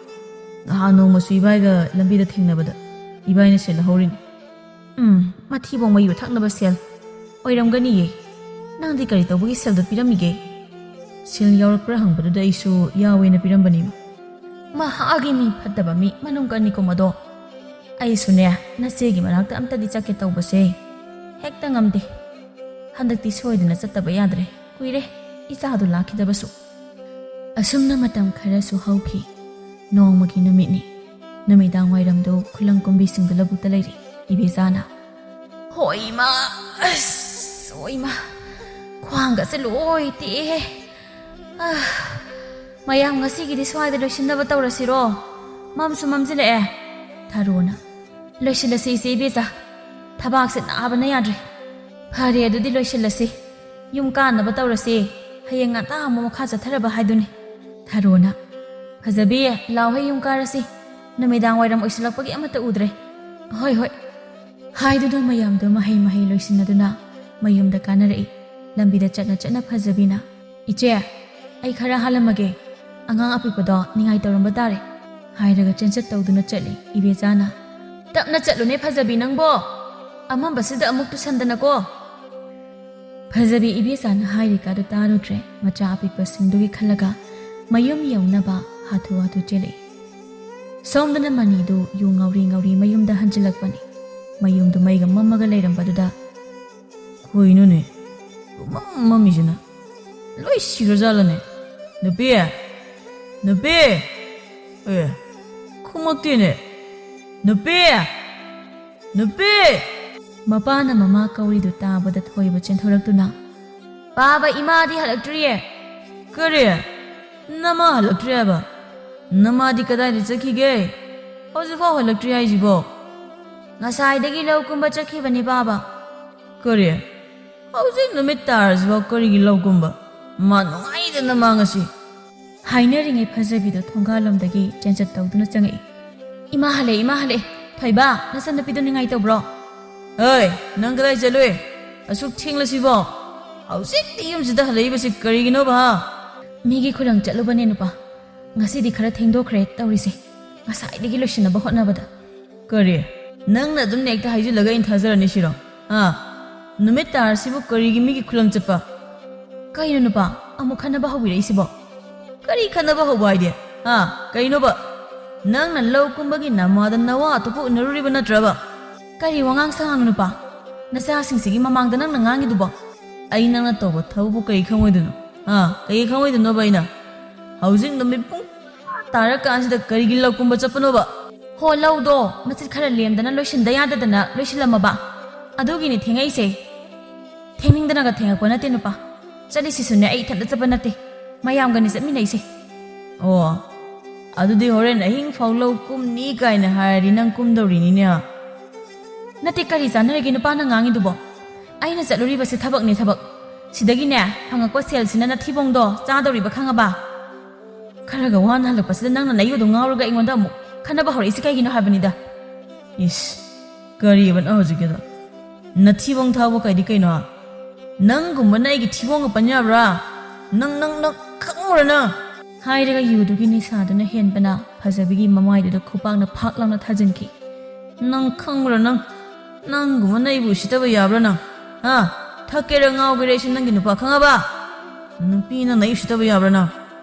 ꯅꯍꯥꯟ ꯅꯣꯡꯃꯁꯨ ꯏꯕꯥꯏꯒ ꯂꯝꯕꯤꯗ ꯊꯦꯡꯅꯕꯗ ꯏꯕꯥꯏꯅ ꯁꯤꯜꯂꯍꯧꯔꯤꯅꯤ꯫" "ꯎꯝ, ꯃꯊꯤꯕꯣꯡ ꯃꯌꯨ ꯊꯛꯅꯕ ꯁꯦꯜ ꯑꯣꯏꯔꯝꯒꯅꯤꯌꯦ꯫ ꯅꯪꯗꯤ ꯀꯔꯤ ꯇꯧꯕꯒꯤ ꯁꯦꯜꯗꯣ ꯄꯤꯔꯝꯃꯤꯒꯦ?" "ꯁꯦꯜ ꯌꯥꯎꯔꯛꯄ꯭ꯔꯥ ꯍꯪꯕꯗꯨꯗ ꯑꯩꯁꯨ ꯌꯥꯎꯋꯦꯅ ꯄꯤꯔꯝꯕꯅꯤ, ꯏꯃꯥ꯫" "ꯃꯍꯥꯛꯀꯤ ꯃꯤ ꯐꯠꯇꯕ ꯃꯤ ꯃꯅꯨꯡ ꯀꯟꯅꯤꯀꯣ ꯃꯗꯣ꯫ ꯑꯩꯁꯨꯅꯦ, ꯅꯆꯦꯒꯤ ꯃꯅꯥꯛꯇ ꯑꯝꯇꯗꯤ ꯆꯠꯀꯦ ꯇꯧꯕꯁꯦ ꯍꯦꯛꯇ ꯉꯝꯗꯦ꯫ ꯍꯟꯗꯛꯇꯤ ꯁꯣꯏꯗꯅ ꯆꯠꯇꯕ ꯌꯥꯗ꯭ꯔꯦ꯫ ꯀꯨꯏꯔꯦ ꯏꯆꯥꯗꯣ ꯂꯥꯛꯈꯤꯗꯕꯁꯨ꯫" ꯑꯁꯨꯝꯅ ꯃꯇꯝ ꯈꯔꯁꯨ ꯍꯧꯈꯤ꯫ ꯅꯣꯡꯃꯒꯤ ꯅꯨꯃꯤꯠꯅꯤ꯫ ꯅꯨꯃꯤꯗꯥꯡ ꯋꯥꯏꯔꯝꯗꯣ ꯈꯨꯂꯪ ꯀꯨꯝꯕꯤꯁꯤꯡꯗꯨ ꯂꯧꯕꯨꯛꯇ ꯂꯩꯔꯤ꯫ ꯏꯕꯦꯖꯥꯅ, "ꯍꯣꯏ ꯏꯃꯥ, ꯑꯁ, ꯍꯣꯏ ꯏꯃꯥ, ꯈ꯭ꯋꯥꯡꯒꯁꯦ ꯂꯣꯏ ꯇꯦꯛꯑꯦꯍꯦ꯫ ꯑꯥ, ꯃꯌꯥꯝ ꯉꯁꯤꯒꯤꯗꯤ ꯁ꯭ꯋꯥꯏꯗ ꯂꯣꯏꯁꯤꯟꯅꯕ ꯇꯧꯔꯁꯤꯔꯣ? ꯃꯝꯁꯨ ꯃꯝꯁꯤꯜꯂꯛꯑꯦ꯫" ꯊꯥꯔꯣꯅ, "ꯂꯣꯏꯁꯤꯜꯂꯁꯤ ꯏꯆꯦ ꯏꯕꯦꯆꯥ, ꯊꯕꯥꯛꯁꯦ ꯅꯥꯕꯅ ꯌꯥꯗ꯭ꯔꯦ꯫" "ꯐꯔꯦ, ꯑꯗꯨꯗꯤ ꯂꯣꯏꯁꯤꯜꯂꯁꯤ, ꯌꯨꯝ ꯀꯥꯅꯕ ꯇꯧꯔꯁꯤ, ꯍꯌꯦꯡ ꯉꯟꯇꯥ ꯑꯃꯨꯛ ꯃꯈꯥ ꯆꯠꯊꯔꯕ ꯍꯥꯏꯗꯨꯅꯤ꯫" ꯊꯥꯔꯣꯅ, "ꯐꯖꯕꯤ, ꯂꯥꯎꯍꯦ, ꯌꯨꯝ ꯀꯥꯔꯁꯤ, ꯅꯨꯃꯤꯗꯥꯡ ꯋꯥꯏꯔꯝ ꯑꯣꯏꯁꯤꯜꯂꯛꯄꯒꯤ ꯑꯃꯠꯇ ꯎꯗ꯭ꯔꯦ꯫" "ꯍꯣꯏ, ꯍꯣꯏ꯫" ꯍꯥꯏꯗꯨꯅ ꯃꯌꯥꯝꯗꯣ ꯃꯍꯩ ꯃꯍꯩ ꯂꯣꯏꯁꯤꯟꯅꯗꯨꯅ ꯃꯌꯨꯝꯗ ꯀꯥꯅꯔꯛꯏ꯫ ꯂꯝꯕꯤꯗ ꯆꯠꯅ ꯆꯠꯅ ꯐꯖꯕꯤꯅ, "ꯏꯆꯦ, ꯑꯩ ꯈꯔ ꯍꯥꯜꯂꯝꯃꯒꯦ, ꯑꯉꯥꯡ ꯑꯄꯤꯛꯄꯗꯣ ꯅꯤꯡꯉꯥꯏ ꯇꯧꯔꯝꯕ ꯇꯥꯔꯦ" ꯍꯥꯏꯔꯒ ꯆꯦꯟꯆꯠ ꯇꯧꯗꯨꯅ ꯆꯠꯂꯤ ꯏꯕꯦꯆꯥꯅ꯫ "ꯇꯞꯅ ꯆꯠꯂꯨꯅꯦ ꯐꯖꯕꯤ ꯅꯪꯕꯣ, ꯑꯃꯝꯕꯁꯤꯗ ꯑꯃꯨꯛ ꯇꯨꯁꯟꯗꯅꯀꯣ"꯫ ꯐꯖꯕꯤ ꯏꯕꯦꯆꯥꯅ ꯍꯥꯏꯔꯤꯀꯥꯗꯨ ꯇꯥꯔꯨꯗ꯭ꯔꯦ꯫ ꯃꯆꯥ ꯑꯄꯤꯛꯄꯁꯤꯡꯗꯨꯒꯤ ꯈꯜꯂꯒ ꯃꯌꯨꯝ ꯌꯧꯅꯕ ꯍꯥꯊꯨ ꯍꯥꯊꯨ ꯆꯦꯜꯂꯛꯏ꯫ ꯁꯣꯝꯗꯅ ꯃꯅꯤꯗꯨ ꯌꯨ ꯉꯥꯎꯔꯤ ꯉꯥꯎꯔꯤ ꯃꯌꯨꯝꯗ ꯍꯟꯖꯤꯜꯂꯛꯄꯅꯤ꯫ ꯃꯌꯨꯝꯗꯨ ꯃꯩꯒ ꯃꯝꯃꯒ ꯂꯩꯔꯝꯕꯗꯨꯗ, "ꯀꯩꯅꯣꯅꯦ, ꯄꯨꯝꯃꯝ ꯃꯝꯃꯤꯁꯤꯅ? ꯂꯣꯏ ꯁꯤꯈ꯭ꯔꯖꯥꯠꯂꯅꯦ? ꯅꯨꯄꯤ! ꯅꯨꯄꯤ! ꯑꯦ, ꯈꯨꯝꯃꯛꯇꯦꯅꯦ꯫ ꯅꯨꯄꯤ! ꯅꯨꯄꯤ!" ꯃꯄꯥꯅ ꯃꯃꯥ ꯀꯧꯔꯤꯗꯨ ꯇꯥꯕꯗ ꯊꯣꯏꯕ ꯆꯦꯟꯊꯣꯔꯛꯇꯨꯅ, "ꯄꯥꯕ, ꯏꯃꯥꯗꯤ ꯍꯜꯂꯛꯇ꯭ꯔꯤꯌꯦ"꯫ "ꯀꯔꯤ? ꯅꯃꯥ ꯍꯜꯂꯛꯇ꯭ꯔꯤ ꯍꯥꯏꯕ? ꯅꯃꯥꯗꯤ ꯀꯗꯥꯏꯗ ꯆꯠꯈꯤꯒꯦ? ꯍꯧꯖꯤꯛꯐꯥꯎ ꯍꯜꯂꯛꯇ꯭ꯔꯤ ꯍꯥꯏꯁꯤꯕꯣ?" "ꯉꯁꯥꯏꯗꯒꯤ ꯂꯧ ꯀꯨꯝꯕ ꯆꯠꯈꯤꯕꯅꯤ ꯄꯥꯕ"꯫ "ꯀꯔꯤ? ꯍꯧꯖꯤꯛ ꯅꯨꯃꯤꯠ ꯇꯥꯔꯁꯤꯐꯥꯎ ꯀꯔꯤꯒꯤ ꯂꯧ ꯀꯨꯝꯕ? ꯃꯥ ꯅꯨꯡꯉꯥꯏꯗꯅ ꯃꯥ ꯉꯁꯤ"꯫ ꯍꯥꯏꯅꯔꯤꯉꯩ ꯐꯖꯕꯤꯗꯣ ꯊꯣꯡꯒꯥꯜꯂꯣꯝꯗꯒꯤ ꯆꯦꯟꯆꯠ ꯇꯧꯗꯨꯅ ꯆꯪꯉꯛꯏ꯫ "ꯏꯃꯥ ꯍꯜꯂꯛꯑꯦ, ꯏꯃꯥ ꯍꯜꯂꯛꯑꯦ꯫ ꯊꯣꯏꯕ, ꯅꯆꯟꯅꯨꯄꯤꯗꯣ ꯅꯤꯡꯉꯥꯏ ꯇꯧꯕ꯭ꯔꯣ?" "ꯍꯣꯏ, ꯅꯪ ꯀꯗꯥꯏ ꯆꯠꯂꯨꯏ? ꯑꯁꯨꯛ ꯊꯦꯡꯂꯁꯤꯕꯣ? ꯍꯧꯖꯤꯛꯇꯤ ꯌꯨꯝꯁꯤꯗ ꯍꯜꯂꯛꯏꯕꯁꯤ ꯀꯔꯤꯒꯤꯅꯣꯕ, ꯍꯥ?" "ꯃꯤꯒꯤ ꯈꯨꯂꯪ ꯆꯠꯂꯨꯕꯅꯦ ꯅꯨꯄꯥ꯫ ꯉꯁꯤꯗꯤ ꯈꯔ ꯊꯦꯡꯗꯣꯛꯈ꯭ꯔꯦ ꯇꯧꯔꯤꯁꯦ, ꯉꯁꯥꯏꯗꯒꯤ ꯂꯣꯏꯁꯤꯟꯅꯕ ꯍꯣꯠꯅꯕꯗ"꯫ "ꯀꯔꯤ? ꯅꯪꯅ ꯑꯗꯨꯝ ꯍꯦꯛꯇ ꯍꯥꯏꯖꯤꯜꯂꯒ ꯑꯩꯅ ꯊꯥꯖꯔꯅꯤ ꯁꯤꯔꯣ? ꯍꯥ? ꯅꯨꯃꯤꯠ ꯇꯥꯔꯁꯤꯕꯨ ꯀꯔꯤꯒꯤ ꯃꯤꯒꯤ ꯈꯨꯂꯪ ꯆꯠꯄ?" "ꯀꯩꯅꯣ ꯅꯨꯄꯥ, ꯑꯃꯨꯛ ꯈꯟꯅꯕ ꯍꯧꯕꯤꯔꯛꯏꯁꯤꯕꯣ?" "ꯀꯔꯤ ꯈꯟꯅꯕ ꯍꯧꯕ ꯍꯥꯏꯗꯤ? ꯍꯥ? ꯀꯩꯅꯣꯕ? ꯅꯪꯅ ꯂꯧ ꯀꯨꯝꯕꯒꯤ ꯅꯃꯥꯗ ꯅꯋꯥ ꯑꯇꯣꯞꯄ ꯎꯅꯔꯨꯔꯤꯕ ꯅꯠꯇ꯭ꯔꯕ?" "ꯀꯔꯤ ꯋꯥꯉꯥꯡ ꯁꯉꯥꯡꯅꯣ ꯅꯨꯄꯥ? ꯅꯆꯥꯁꯤꯡꯁꯤꯒꯤ ꯃꯃꯥꯡꯗ ꯅꯪꯅ ꯉꯥꯡꯉꯤꯗꯨꯕꯣ?" "ꯑꯩ ꯅꯪꯅ ꯇꯧꯕ ꯊꯕꯛꯄꯨ ꯀꯔꯤ ꯈꯪꯉꯣꯏꯗꯣꯏꯅꯣ? ꯍꯥ? ꯀꯔꯤ ꯈꯪꯉꯣꯏꯗꯣꯏꯅꯣꯕ ꯑꯩꯅ? ꯍꯧꯖꯤꯛ ꯅꯨꯃꯤꯠ ꯄꯨꯡ ꯇꯥꯔꯀꯥꯟꯁꯤꯗ ꯀꯔꯤꯒꯤ ꯂꯧ ꯀꯨꯝꯕ ꯆꯠꯄꯅꯣꯕ?" "ꯍꯣ, ꯂꯧꯗꯣ ꯃꯆꯤꯠ ꯈꯔ ꯂꯦꯝꯗꯅ ꯂꯣꯏꯁꯤꯟꯗ ꯌꯥꯗꯗꯅ ꯂꯣꯏꯁꯤꯜꯂꯝꯃꯕ꯫ ꯑꯗꯨꯒꯤꯅꯤ ꯊꯦꯡꯉꯛꯏꯁꯦ꯫ ꯊꯦꯡꯅꯤꯡꯗꯅꯒ ꯊꯦꯡꯉꯛꯄ ꯅꯠꯇꯦ ꯅꯨꯄꯥ꯫ ꯆꯠꯂꯤꯁꯤꯁꯨꯅꯦ ꯑꯩ ꯏꯊꯟꯇ ꯆꯠꯄ ꯅꯠꯇꯦ, ꯃꯌꯥꯝꯒꯅꯤ ꯆꯠꯃꯤꯟꯅꯩꯁꯦ"꯫ "ꯑꯣ, ꯑꯗꯨꯗꯤ ꯍꯣꯔꯦꯟ ꯑꯍꯤꯡ ꯐꯥꯎ ꯂꯧ ꯀꯨꯝꯅꯤ ꯀꯥꯏꯅ ꯍꯥꯏꯔꯗꯤ ꯅꯪ ꯀꯨꯝꯗꯧꯔꯤꯅꯤꯅꯦ?" "ꯅꯠꯇꯦ, ꯀꯔꯤ ꯆꯥꯟꯅꯔꯤꯒꯦ ꯅꯨꯄꯥꯅ ꯉꯥꯡꯉꯤꯗꯨꯕꯣ? ꯑꯩꯅ ꯆꯠꯂꯨꯔꯤꯕꯁꯦ ꯊꯕꯛꯅꯦ, ꯊꯕꯛ꯫ ꯁꯤꯗꯒꯤꯅꯦ ꯐꯪꯉꯛꯄ ꯁꯦꯜꯁꯤꯅ ꯅꯊꯤꯕꯣꯡꯗꯣ ꯆꯥꯗꯧꯔꯤꯕ, ꯈꯪꯉꯕ? ꯈꯔꯒ ꯋꯥꯅ ꯍꯜꯂꯛꯄꯁꯤꯗ ꯅꯪꯅ ꯅꯌꯨꯗꯣ ꯉꯥꯎꯔꯒ ꯑꯩꯉꯣꯟꯗ ꯑꯃꯨꯛ ꯈꯟꯅꯕ ꯍꯧꯔꯛꯏꯁꯤ ꯀꯩꯒꯤꯅꯣ ꯍꯥꯏꯕꯅꯤꯗ"꯫ "ꯏꯁ, ꯀꯔꯤꯕ ꯅꯪ ꯍꯧꯖꯤꯛꯀꯤꯗꯣ? ꯅꯊꯤꯕꯣꯡ ꯊꯥꯕ ꯀꯩꯗꯤ ꯀꯩꯅꯣ? ꯅꯪꯒꯨꯝꯕꯅ ꯑꯩꯒꯤ ꯊꯤꯕꯣꯡꯒ ꯄꯟ ꯌꯥꯕ꯭ꯔꯥ? ꯅꯪ, ꯅꯪ, ꯅꯪ ꯈꯪꯉꯨꯔ ꯅꯪ? ꯍꯥꯏꯔꯒ ꯌꯨꯗꯨꯒꯤ ꯅꯤꯁꯥꯗꯨꯅ ꯍꯦꯟꯕꯅ ꯐꯖꯕꯤꯒꯤ ꯃꯃꯥꯏꯗꯨꯗ ꯈꯨꯄꯥꯛꯅ ꯐꯥꯛ ꯂꯥꯎꯅ ꯊꯥꯖꯤꯟꯈꯤ꯫ ꯅꯪ ꯈꯪꯕ꯭ꯔꯥ ꯅꯪ? ꯅꯪꯒꯨꯝꯕꯅ ꯑꯩꯕꯨ ꯎꯁꯤꯠꯇꯕ ꯌꯥꯕ꯭ꯔꯥ ꯅꯪ? ꯍꯥ? ꯊꯛꯀꯦꯔꯥ ꯉꯥꯎꯒꯦꯔꯥ ꯑꯩꯁꯨ ꯅꯪꯒꯤ ꯅꯨꯄꯥ, ꯈꯪꯉꯕ? ꯅꯨꯄꯤ ꯅꯪꯅ ꯑꯩ ꯎꯁꯤꯠꯇꯕ ꯌꯥꯕ꯭ꯔꯥ ꯅꯪ?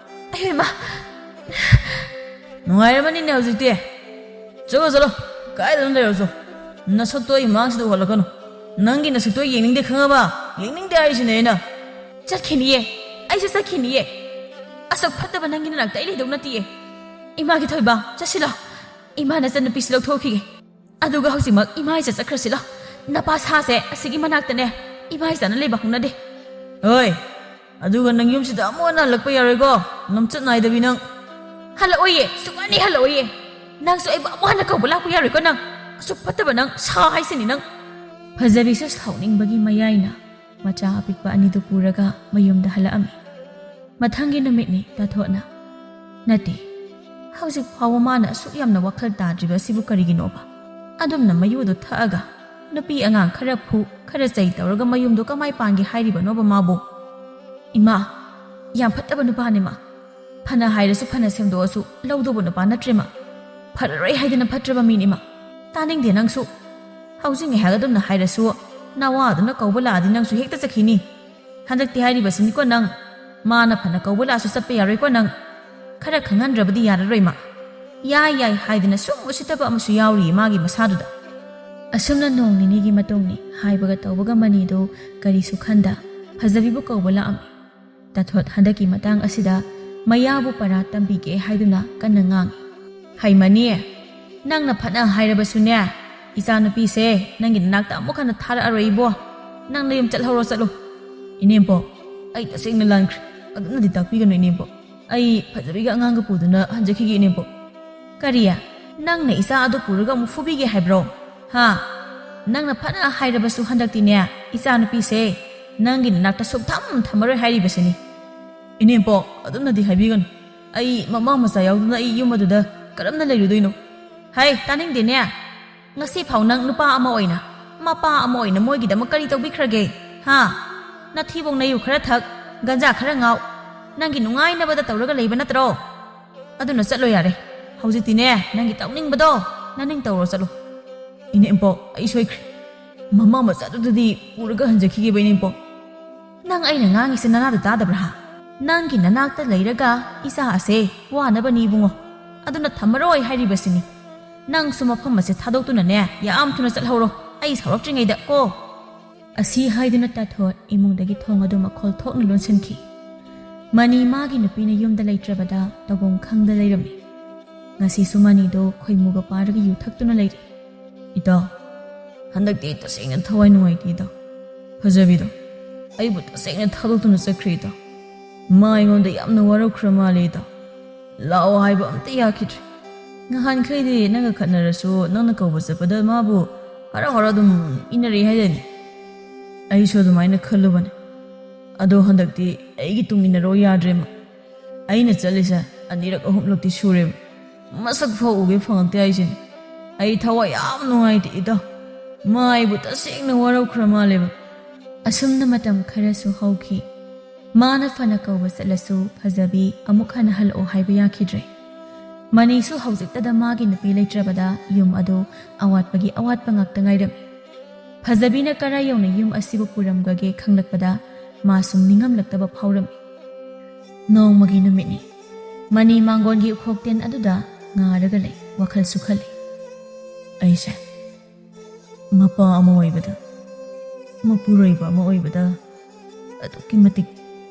ꯑꯌꯣ ꯏꯃꯥ! ꯅꯨꯡꯉꯥꯏꯔꯝꯃꯅꯤꯅꯦ ꯍꯧꯖꯤꯛꯇꯤ꯫ ꯆꯠꯂꯣ, ꯆꯠꯂꯣ, ꯀꯥꯏꯗꯅꯣ ꯂꯩꯔꯨꯆꯣ꯫ ꯅꯁꯛꯇꯣ ꯑꯩ ꯃꯥꯡꯁꯤꯗ ꯎꯍꯜꯂꯛꯀꯅꯨ꯫ ꯅꯪꯒꯤ ꯅꯁꯛꯇꯣ ꯑꯩ ꯌꯦꯡꯅꯤꯡꯗꯦ, ꯈꯪꯉꯕ? ꯌꯦꯡꯅꯤꯡꯗꯦ ꯍꯥꯏꯔꯤꯁꯤꯅꯦ ꯑꯩꯅ꯫ ꯆꯠꯈꯤꯅꯤꯌꯦ, ꯑꯩꯁꯨ ꯆꯠꯈꯤꯅꯤꯌꯦ꯫ ꯑꯁꯛ ꯐꯠꯇꯕ ꯅꯪꯒꯤ ꯅꯅꯥꯛꯇ ꯑꯩ ꯂꯩꯗꯧ ꯅꯠꯇꯤꯌꯦ꯫ ꯏꯃꯥꯒꯤ ꯊꯣꯏꯕ, ꯆꯠꯁꯤꯜꯂꯣ꯫ ꯏꯃꯥ ꯅꯆꯟꯅꯨꯄꯤꯁꯤ ꯂꯧꯊꯣꯛꯈꯤꯒꯦ꯫ ꯑꯗꯨꯒ ꯍꯧꯖꯤꯛꯃꯛ ꯏꯃꯥ ꯏꯆꯥ ꯆꯠꯈ꯭ꯔꯁꯤꯂꯣ꯫ ꯅꯄꯥ ꯁꯥꯁꯦ ꯑꯁꯤꯒꯤ ꯃꯅꯥꯛꯇꯅꯦ ꯏꯃꯥ ꯏꯆꯥꯅ ꯂꯩꯕ ꯍꯧꯅꯗꯦ꯫ ꯍꯣꯏ, ꯑꯗꯨꯒ ꯅꯪ ꯌꯨꯝꯁꯤꯗ ꯑꯃꯨꯛ ꯍꯟꯅ ꯍꯜꯂꯛꯄ ꯌꯥꯔꯣꯏꯀꯣ, ꯂꯝꯆꯠ ꯅꯥꯏꯗꯕꯤ ꯅꯪ꯫ ꯍꯜꯂꯛꯑꯣꯏꯌꯦ, ꯁꯨꯡꯍꯟ ꯍꯦꯛ ꯍꯜꯂꯛꯑꯣꯏꯌꯦ꯫ ꯅꯪꯁꯨ ꯑꯩꯕꯨ ꯑꯃꯨꯛ ꯍꯟꯅ ꯀꯧꯕ ꯂꯥꯛꯄ ꯌꯥꯔꯣꯏꯀꯣ ꯅꯪ꯫ ꯑꯁꯨꯛ ꯐꯠꯇꯕ ꯅꯪ, ꯁꯥ ꯍꯥꯏꯁꯤꯅꯤ ꯅꯪ꯫ ꯐꯖꯕꯤꯁꯨ ꯁꯥꯎꯅꯤꯡꯕꯒꯤ ꯃꯌꯥꯏꯅ ꯃꯆꯥ ꯑꯄꯤꯛꯄ ꯑꯅꯤꯗꯨ ꯄꯨꯔꯒ ꯃꯌꯨꯝꯗ ꯍꯜꯂꯛꯑꯝꯃꯤ꯫ ꯃꯊꯪꯒꯤ ꯅꯨꯃꯤꯠꯅꯤ ꯇꯥꯊꯣꯠꯅ꯫ ꯅꯠꯇꯦ, ꯍꯧꯖꯤꯛ ꯐꯥꯎꯕ ꯃꯥꯅ ꯑꯁꯨꯛ ꯌꯥꯝꯅ ꯋꯥꯈꯜ ꯇꯥꯗ꯭ꯔꯤꯕ ꯑꯁꯤꯕꯨ ꯀꯔꯤꯒꯤꯅꯣꯕ? ꯑꯗꯨꯝꯅ ꯃꯌꯨꯗꯨ ꯊꯛꯑꯒ ꯅꯨꯄꯤ ꯑꯉꯥꯡ ꯈꯔ ꯐꯨ, ꯈꯔ ꯆꯩ ꯇꯧꯔꯒ ꯃꯌꯨꯝꯗꯣ ꯀꯃꯥꯏ ꯄꯥꯟꯒꯦ ꯍꯥꯏꯔꯤꯕꯅꯣꯕ ꯃꯥꯕꯨ? ꯏꯃꯥ, ꯌꯥꯝ ꯐꯠꯇꯕ ꯅꯨꯄꯥꯅꯤ ꯃꯥ꯫ ꯐꯅ ꯍꯥꯏꯔꯁꯨ ꯐꯅ ꯁꯦꯝꯗꯣꯛꯑꯁꯨ ꯂꯧꯗꯧꯕ ꯅꯨꯄꯥ ꯅꯠꯇ꯭ꯔꯦ ꯃꯥ꯫ ꯐꯔꯔꯣꯏ ꯍꯥꯏꯗꯅ ꯐꯠꯇ꯭ꯔꯕ ꯃꯤꯅꯤ ꯃꯥ꯫ ꯇꯥꯅꯤꯡꯗꯦ ꯅꯪꯁꯨ꯫ ꯍꯧꯖꯤꯛ ꯉꯥꯏꯍꯥꯛ ꯑꯗꯨꯝꯅ ꯍꯥꯏꯔꯁꯨ ꯅꯋꯥꯗꯨꯅ ꯀꯧꯕ ꯂꯥꯛꯑꯗꯤ ꯅꯪꯁꯨ ꯍꯦꯛꯇ ꯆꯠꯈꯤꯅꯤ꯫ ꯍꯟꯗꯛꯇꯤ ꯍꯥꯏꯔꯤꯕꯁꯤꯅꯤꯀꯣ ꯅꯪ꯫ ꯃꯥꯅ ꯐꯅ ꯀꯧꯕ ꯂꯥꯛꯑꯁꯨ ꯆꯠꯄ ꯌꯥꯔꯣꯏꯀꯣ ꯅꯪ꯫ ꯈꯔ ꯈꯪꯍꯟꯗ꯭ꯔꯕꯗꯤ ꯌꯥꯔꯔꯣꯏ ꯃꯥ꯫ ꯌꯥꯏ ꯌꯥꯏ ꯍꯥꯏꯗꯅ ꯁꯨꯝ ꯎꯁꯤꯠꯇꯕ ꯑꯃꯁꯨ ꯌꯥꯎꯔꯤꯌꯦ ꯃꯥꯒꯤ ꯃꯁꯥꯗꯨꯗ꯫ ꯑꯁꯨꯝꯅ ꯅꯣꯡ ꯅꯤꯅꯤꯒꯤ ꯃꯇꯨꯡꯅꯤ ꯍꯥꯏꯕꯒ ꯇꯧꯕꯒ ꯃꯅꯤꯗꯨ ꯀꯔꯤꯁꯨ ꯈꯟꯗ ꯐꯖꯕꯤꯕꯨ ꯀꯧꯕ ꯂꯥꯛꯑꯝꯃꯤ꯫ ꯇꯥꯊꯣꯠ ꯍꯟꯗꯛꯀꯤ ꯃꯇꯥꯡ ꯑꯁꯤꯗ ꯃꯌꯥꯕꯨ ꯄꯔꯥ ꯇꯝꯕꯤꯒꯦ ꯍꯥꯏꯗꯨꯅ ꯀꯟꯅ ꯉꯥꯡꯉꯤ꯫ ꯍꯩꯃꯅꯤ, ꯅꯪꯅ ꯐꯅ ꯍꯥꯏꯔꯕꯁꯨꯅꯦ, ꯏꯆꯥꯅꯨꯄꯤꯁꯦ ꯅꯪꯒꯤ ꯅꯅꯥꯛꯇ ꯑꯃꯨꯛ ꯍꯟꯅ ꯊꯥꯔꯛꯑꯔꯣꯏ ꯏꯕꯣ꯫ ꯅꯪ ꯅꯌꯨꯝ ꯆꯠꯍꯧꯔꯣ ꯆꯠꯂꯣ꯫ ꯏꯅꯦꯝꯕꯣꯛ, ꯑꯩ ꯇꯁꯦꯡꯅ ꯂꯥꯟꯈ꯭ꯔꯦ꯫ ꯑꯗꯨꯝꯅꯗꯤ ꯇꯥꯛꯄꯤꯒꯅꯨ ꯏꯅꯦꯝꯕꯣꯛ꯫ ꯑꯩ ꯐꯖꯕꯤꯒ ꯑꯉꯥꯡꯒ ꯄꯨꯗꯨꯅ ꯍꯟꯖꯈꯤꯒꯦ ꯏꯅꯦꯝꯕꯣꯛ꯫ ꯀꯔꯤ? ꯅꯪꯅ ꯏꯆꯥ ꯑꯗꯨ ꯄꯨꯔꯒ ꯑꯃꯨꯛ ꯐꯨꯕꯤꯒꯦ ꯍꯥꯏꯕ꯭ꯔꯣ? ꯍꯥ? ꯅꯪꯅ ꯐꯅ ꯍꯥꯏꯔꯕꯁꯨ ꯍꯟꯗꯛꯇꯤꯅꯦ, ꯏꯆꯥꯅꯨꯄꯤꯁꯦ ꯅꯪꯒꯤ ꯅꯅꯥꯛꯇ ꯁꯨꯛꯊꯝ ꯊꯝꯃꯔꯣꯏ ꯍꯥꯏꯔꯤꯕꯁꯤꯅꯤ꯫ ꯏꯅꯦꯝꯕꯣꯛ, ꯑꯗꯨꯝꯅꯗꯤ ꯍꯥꯏꯕꯤꯒꯅꯨ꯫ ꯑꯩ ꯃꯃꯥ ꯃꯆꯥ ꯌꯥꯎꯗꯅ ꯑꯩ ꯌꯨꯝ ꯑꯗꯨꯗ ꯀꯔꯝꯅ ꯂꯩꯔꯨꯗꯣꯏꯅꯣ? ꯍꯩ, ꯇꯥꯅꯤꯡꯗꯦꯅꯦ꯫ ꯉꯁꯤ ꯐꯥꯎ ꯅꯪ ꯅꯨꯄꯥ ꯑꯃ ꯑꯣꯏꯅ, ꯃꯄꯥ ꯑꯃ ꯑꯣꯏꯅ ꯃꯣꯏꯒꯤꯗꯃꯛ ꯀꯔꯤ ꯇꯧꯕꯤꯈ꯭ꯔꯒꯦ? ꯍꯥ? ꯅꯊꯤꯕꯣꯡ ꯅꯌꯨ ꯈꯔ ꯊꯛ, ꯒꯟꯖꯥ ꯈꯔ ꯉꯥꯎ, ꯅꯪꯒꯤ ꯅꯨꯡꯉꯥꯏꯅꯕꯗ ꯇꯧꯔꯒ ꯂꯩꯕ ꯅꯠꯇ꯭ꯔꯣ? ꯑꯗꯨꯅ ꯆꯠꯂꯣ ꯌꯥꯔꯦ꯫ ꯍꯧꯖꯤꯛꯇꯤꯅꯦ, ꯅꯪꯒꯤ ꯇꯧꯅꯤꯡꯕꯗꯣ ꯅꯅꯤꯡ ꯇꯧꯔꯣ ꯆꯠꯂꯣ꯫ ꯏꯅꯦꯝꯄꯣꯛ, ꯑꯩ ꯁꯣꯏꯈ꯭ꯔꯦ꯫ ꯃꯃꯥ ꯃꯆꯥꯗꯨꯗꯗꯤ ꯄꯨꯔꯒ ꯍꯟꯖꯈꯤꯒꯦꯕ, ꯏꯅꯦꯝꯄꯣꯛ꯫ ꯅꯪ ꯑꯩꯅ ꯉꯥꯡꯉꯤꯁꯦ ꯅꯅꯥꯗ ꯇꯥꯗꯕ꯭ꯔꯥ? ꯅꯪꯒꯤ ꯅꯅꯥꯛꯇ ꯂꯩꯔꯒ ꯏꯆꯥ ꯑꯁꯦ ꯋꯥꯅꯕꯅꯤ ꯏꯕꯨꯡꯉꯣ꯫ ꯑꯗꯨꯅ ꯊꯝꯃꯔꯣꯏ ꯍꯥꯏꯔꯤꯕꯁꯤꯅꯤ꯫ ꯅꯪꯁꯨ ꯃꯐꯝ ꯑꯁꯦ ꯊꯥꯗꯣꯛꯇꯨꯅꯅꯦ ꯌꯥꯝ ꯊꯨꯅ ꯆꯠꯍꯧꯔꯣ, ꯑꯩ ꯁꯥꯎꯔꯛꯇ꯭ꯔꯤꯉꯩꯗ ꯀꯣ꯫ ꯑꯁꯤ ꯍꯥꯏꯗꯨꯅ ꯇꯥꯊꯣꯠ ꯏꯃꯨꯡꯗꯒꯤ ꯊꯣꯡ ꯑꯗꯨ ꯃꯈꯣꯜ ꯊꯣꯛꯅ ꯂꯣꯟꯁꯤꯟꯈꯤ꯫ ꯃꯅꯤ ꯃꯥꯒꯤ ꯅꯨꯄꯤꯅ ꯌꯨꯝꯗ ꯂꯩꯇ꯭ꯔꯕꯗ ꯇꯧꯐꯝ ꯈꯪꯗ ꯂꯩꯔꯝꯃꯤ꯫ ꯉꯁꯤꯁꯨ ꯃꯅꯤꯗꯣ ꯈꯣꯏꯃꯨꯒ ꯄꯥꯔꯒ ꯌꯨ ꯊꯛꯇꯨꯅ ꯂꯩꯔꯤ꯫ ꯏꯇꯥꯎ, ꯍꯟꯗꯛꯇꯤ ꯇꯁꯦꯡꯅ ꯊꯋꯥꯏ ꯅꯨꯡꯉꯥꯏꯇꯦ ꯏꯇꯥꯎ꯫ ꯐꯖꯕꯤꯗꯣ, ꯑꯩꯕꯨ ꯇꯁꯦꯡꯅ ꯊꯥꯗꯣꯛꯇꯨꯅ ꯆꯠꯈ꯭ꯔꯦ ꯏꯇꯥꯎ꯫ ꯃꯥ ꯑꯩꯉꯣꯟꯗ ꯌꯥꯝꯅ ꯋꯥꯔꯧꯈ꯭ꯔ ꯃꯥꯜꯂꯦ ꯏꯇꯥꯎ꯫ ꯂꯥꯛꯑꯣ ꯍꯥꯏꯕ ꯑꯝꯇ ꯌꯥꯈꯤꯗ꯭ꯔꯦ꯫ ꯉꯍꯥꯟꯈꯩꯗꯤ ꯅꯪꯒ ꯈꯠꯅꯔꯁꯨ ꯅꯪꯅ ꯀꯧꯕ ꯆꯠꯄꯗ ꯃꯥꯕꯨ ꯍꯔꯥꯎ ꯍꯔꯥꯎ ꯑꯗꯨꯝ ꯏꯟꯅꯔꯛꯏ ꯍꯥꯏꯗꯥꯏꯅꯦ? ꯑꯩꯁꯨ ꯑꯗꯨꯃꯥꯏꯅ ꯈꯜꯂꯨꯕꯅꯦ꯫ ꯑꯗꯣ ꯍꯟꯗꯛꯇꯤ ꯑꯩꯒꯤ ꯇꯨꯡ ꯏꯟꯅꯔꯣ ꯌꯥꯗ꯭ꯔꯦ ꯃꯥ꯫ ꯑꯩꯅ ꯆꯠꯂꯤꯁꯦ ꯑꯅꯤꯔꯛ ꯑꯍꯨꯝꯂꯛꯇꯤ ꯁꯨꯔꯦꯕ꯫ ꯃꯁꯛ ꯐꯥꯎ ꯎꯒꯦ ꯐꯪꯉꯛꯇꯦ ꯍꯥꯏꯁꯤꯅꯤ꯫ ꯑꯩ ꯊꯋꯥꯏ ꯌꯥꯝ ꯅꯨꯡꯉꯥꯏꯇꯦ ꯏꯇꯥꯎ꯫ ꯃꯥ ꯑꯩꯕꯨ ꯇꯁꯦꯡꯅ ꯋꯥꯔꯧꯈ꯭ꯔ ꯃꯥꯜꯂꯦꯕ꯫ ꯑꯁꯨꯝꯅ ꯃꯇꯝ ꯈꯔꯁꯨ ꯍꯧꯈꯤ꯫ ꯃꯥꯅ ꯐꯅ ꯀꯧꯕ ꯆꯠꯂꯁꯨ ꯐꯖꯕꯤ ꯑꯃꯨꯛ ꯍꯟꯅ ꯍꯜꯂꯛꯑꯣ ꯍꯥꯏꯕ ꯌꯥꯈꯤꯗ꯭ꯔꯦ꯫ ꯃꯅꯤꯁꯨ ꯍꯧꯖꯤꯛꯇꯗ ꯃꯥꯒꯤ ꯅꯨꯄꯤ ꯂꯩꯇ꯭ꯔꯕꯗ ꯌꯨꯝ ꯑꯗꯨ ꯑꯋꯥꯠꯄꯒꯤ ꯑꯋꯥꯠꯄ ꯉꯥꯛꯇ ꯉꯥꯏꯔꯝꯃꯤ꯫ ꯐꯖꯕꯤꯅ ꯀꯔꯥꯏ ꯌꯧꯅ ꯌꯨꯝ ꯑꯁꯤꯕꯨ ꯄꯨꯔꯝꯒꯒꯦ ꯈꯪꯂꯛꯄꯗ ꯃꯥ ꯁꯨꯝ ꯅꯤꯡꯉꯝꯂꯛꯇꯕ ꯐꯥꯎꯔꯝꯃꯤ꯫ ꯅꯣꯡꯃꯒꯤ ꯅꯨꯃꯤꯠꯅꯤ꯫ ꯃꯅꯤ ꯃꯥꯡꯒꯣꯟꯒꯤ ꯎꯈꯣꯛꯇꯦꯟ ꯑꯗꯨꯗ ꯉꯥꯔꯒ ꯂꯩ, ꯋꯥꯈꯜꯁꯨ ꯈꯜꯂꯤ꯫ ꯑꯩꯁꯦ ꯃꯄꯥ ꯑꯃ ꯑꯣꯏꯕꯗ, ꯃꯄꯨꯔꯣꯏꯕ ꯑꯃ ꯑꯣꯏꯕꯗ ꯑꯗꯨꯛꯀꯤ ꯃꯇꯤꯛ,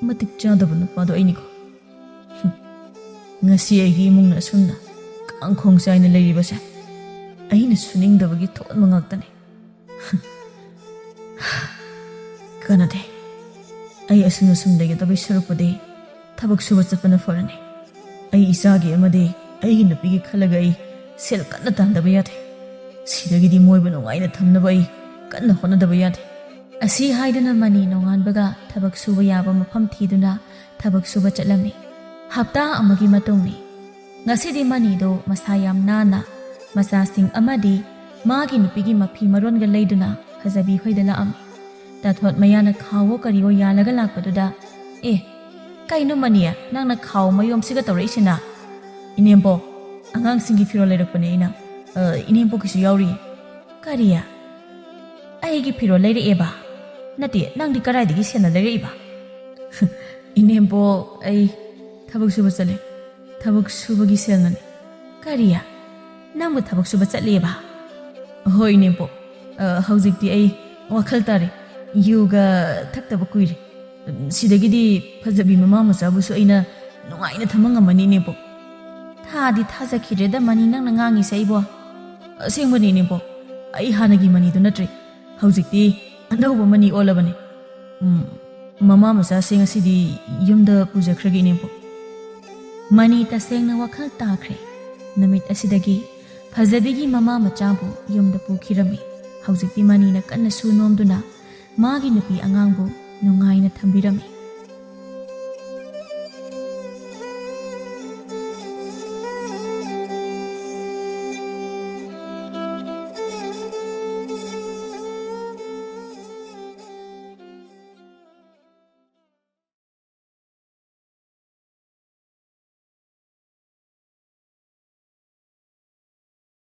ꯃꯇꯤꯛ ꯆꯥꯗꯕ ꯅꯨꯄꯥꯗꯣ ꯑꯩꯅꯤꯀꯣ꯫ ꯍꯨꯝ꯫ ꯉꯁꯤ ꯑꯩꯒꯤ ꯏꯃꯨꯡꯅ ꯑꯁꯨꯝꯅ ꯀꯥꯡꯈꯣꯡ ꯆꯥꯏꯅ ꯂꯩꯔꯤꯕꯁꯦ ꯑꯩꯅ ꯁꯨꯅꯤꯡꯗꯕꯒꯤ ꯊꯣꯛꯍꯟꯕ ꯉꯥꯛꯇꯅꯤ꯫ ꯀꯥꯟꯅꯗꯦ꯫ ꯑꯩ ꯑꯁꯨꯝ ꯑꯁꯨꯝ ꯂꯩꯒꯗꯕꯩ ꯁꯔꯨꯛꯄꯨꯗꯤ ꯊꯕꯛ ꯁꯨꯕ ꯆꯠꯄꯅ ꯐꯔꯅꯤ꯫ ꯑꯩ ꯏꯆꯥꯒꯤ ꯑꯃꯗꯤ ꯑꯩꯒꯤ ꯅꯨꯄꯤꯒꯤ ꯈꯜꯂꯒ ꯑꯩ ꯁꯦꯜ ꯀꯟꯅ ꯇꯥꯟꯗꯕ ꯌꯥꯗꯦ꯫ ꯁꯤꯗꯒꯤꯗꯤ ꯃꯣꯏꯕꯨ ꯅꯨꯡꯉꯥꯏꯅ ꯊꯝꯅꯕ ꯑꯩ ꯀꯟꯅ ꯍꯣꯠꯅꯗꯕ ꯌꯥꯗꯦ꯫ ꯑꯁꯤ ꯍꯥꯏꯗꯨꯅ ꯃꯅꯤ ꯅꯣꯡꯉꯥꯟꯕꯒ ꯊꯕꯛ ꯁꯨꯕ ꯌꯥꯕ ꯃꯐꯝ ꯊꯤꯗꯨꯅ ꯊꯕꯛ ꯁꯨꯕ ꯆꯠꯂꯝꯃꯤ꯫ ꯍꯞꯇꯥ ꯑꯃꯒꯤ ꯃꯇꯨꯡꯅꯤ꯫ ꯉꯁꯤꯗꯤ ꯃꯅꯤꯗꯣ ꯃꯁꯥ ꯌꯥꯝ ꯅꯥꯟꯅ ꯃꯆꯥꯁꯤꯡ ꯑꯃꯗꯤ ꯃꯥꯒꯤ ꯅꯨꯄꯤꯒꯤ ꯃꯐꯤ ꯃꯔꯣꯟꯒ ꯂꯩꯗꯨꯅ ꯐꯖꯕꯤ ꯍꯣꯏꯗ ꯂꯥꯛꯑꯝꯃꯤ꯫ ꯇꯥꯊꯣꯠ ꯃꯌꯥꯅ ꯈꯥꯎꯋꯣ ꯀꯔꯤꯋꯣ ꯌꯥꯜꯂꯒ ꯂꯥꯛꯄꯗꯨꯗ, "ꯑꯦ, ꯀꯩꯅꯣ ꯃꯅꯤ, ꯅꯪꯅ ꯈꯥꯎ ꯃꯌꯣꯝꯁꯤꯒ ꯇꯧꯔꯛꯏꯁꯤꯅ?" "ꯏꯅꯦꯝꯕꯣꯛ, ꯑꯉꯥꯡꯁꯤꯡꯒꯤ ꯐꯤꯔꯣꯜ ꯂꯩꯔꯛꯄꯅꯦ ꯑꯩꯅ꯫ ꯑ, ꯏꯅꯦꯝꯕꯣꯛꯀꯤꯁꯨ ꯌꯥꯎꯔꯤꯌꯦ꯫" "ꯀꯔꯤ? ꯑꯩꯒꯤ ꯐꯤꯔꯣꯜ ꯂꯩꯔꯛꯑꯦꯕ? ꯅꯠꯇꯦ, ꯅꯪꯗꯤ ꯀꯗꯥꯏꯗꯒꯤ ꯁꯦꯜꯅ ꯂꯩꯔꯛꯏꯕ?" "ꯏꯅꯦꯝꯕꯣꯛ, ꯑꯩ ꯊꯕꯛ ꯁꯨꯕ ꯆꯠꯂꯦ꯫ ꯊꯕꯛ ꯁꯨꯕꯒꯤ ꯁꯦꯜꯅꯅꯦ꯫" "ꯀꯔꯤ? ꯅꯪꯕꯨ ꯊꯕꯛ ꯁꯨꯕ ꯆꯠꯂꯦꯕ?" "ꯍꯣꯏ, ꯏꯅꯦꯝꯕꯣꯛ꯫ ꯑ, ꯍꯧꯖꯤꯛꯇꯤ ꯑꯩ ꯋꯥꯈꯜ ꯇꯥꯔꯦ꯫ ꯌꯨꯒ ꯊꯛꯇꯕ ꯀꯨꯏꯔꯦ꯫ ꯁꯤꯗꯒꯤꯗꯤ ꯐꯖꯕꯤ ꯃꯃꯥ ꯃꯆꯥꯕꯨꯁꯨ ꯑꯩꯅ ꯅꯨꯡꯉꯥꯏꯅ ꯊꯝꯕ ꯉꯝꯃꯅꯤ, ꯏꯅꯦꯝꯕꯣꯛ꯫" "ꯊꯥꯗꯤ ꯊꯥꯖꯈꯤꯗ꯭ꯔꯦꯗ ꯃꯅꯤ, ꯅꯪꯅ ꯉꯥꯡꯉꯤꯁꯦ ꯑꯩꯕꯣ꯫" "ꯑꯁꯦꯡꯕꯅꯤ, ꯏꯅꯦꯝꯕꯣꯛ꯫ ꯑꯩ ꯍꯥꯟꯅꯒꯤ ꯃꯅꯤꯗꯨ ꯅꯠꯇ꯭ꯔꯦ꯫ ꯍꯧꯖꯤꯛꯇꯤ ꯑꯅꯧꯕ ꯃꯅꯤ ꯑꯣꯜꯂꯕꯅꯦ꯫ ꯎꯝ, ꯃꯃꯥ ꯃꯆꯥꯁꯦ ꯉꯁꯤꯗꯤ ꯌꯨꯝꯗ ꯄꯨꯖꯈ꯭ꯔꯒꯦ, ꯏꯅꯦꯝꯕꯣꯛ꯫" ꯃꯅꯤ ꯇꯁꯦꯡꯅ ꯋꯥꯈꯜ ꯇꯥꯈ꯭ꯔꯦ꯫ ꯅꯨꯃꯤꯠ ꯑꯁꯤꯗꯒꯤ ꯐꯖꯕꯤꯒꯤ ꯃꯃꯥ ꯃꯆꯥꯕꯨ ꯌꯨꯝꯗ ꯄꯨꯈꯤꯔꯝꯃꯤ꯫ ꯍꯧꯖꯤꯛꯇꯤ ꯃꯅꯤꯅ ꯀꯟꯅ ꯁꯨ ꯅꯣꯝꯗꯨꯅ ꯃꯥꯒꯤ ꯅꯨꯄꯤ ꯑꯉꯥꯡꯕꯨ ꯅꯨꯡꯉꯥꯏꯅ ꯊꯝꯕꯤꯔꯝꯃꯤ꯫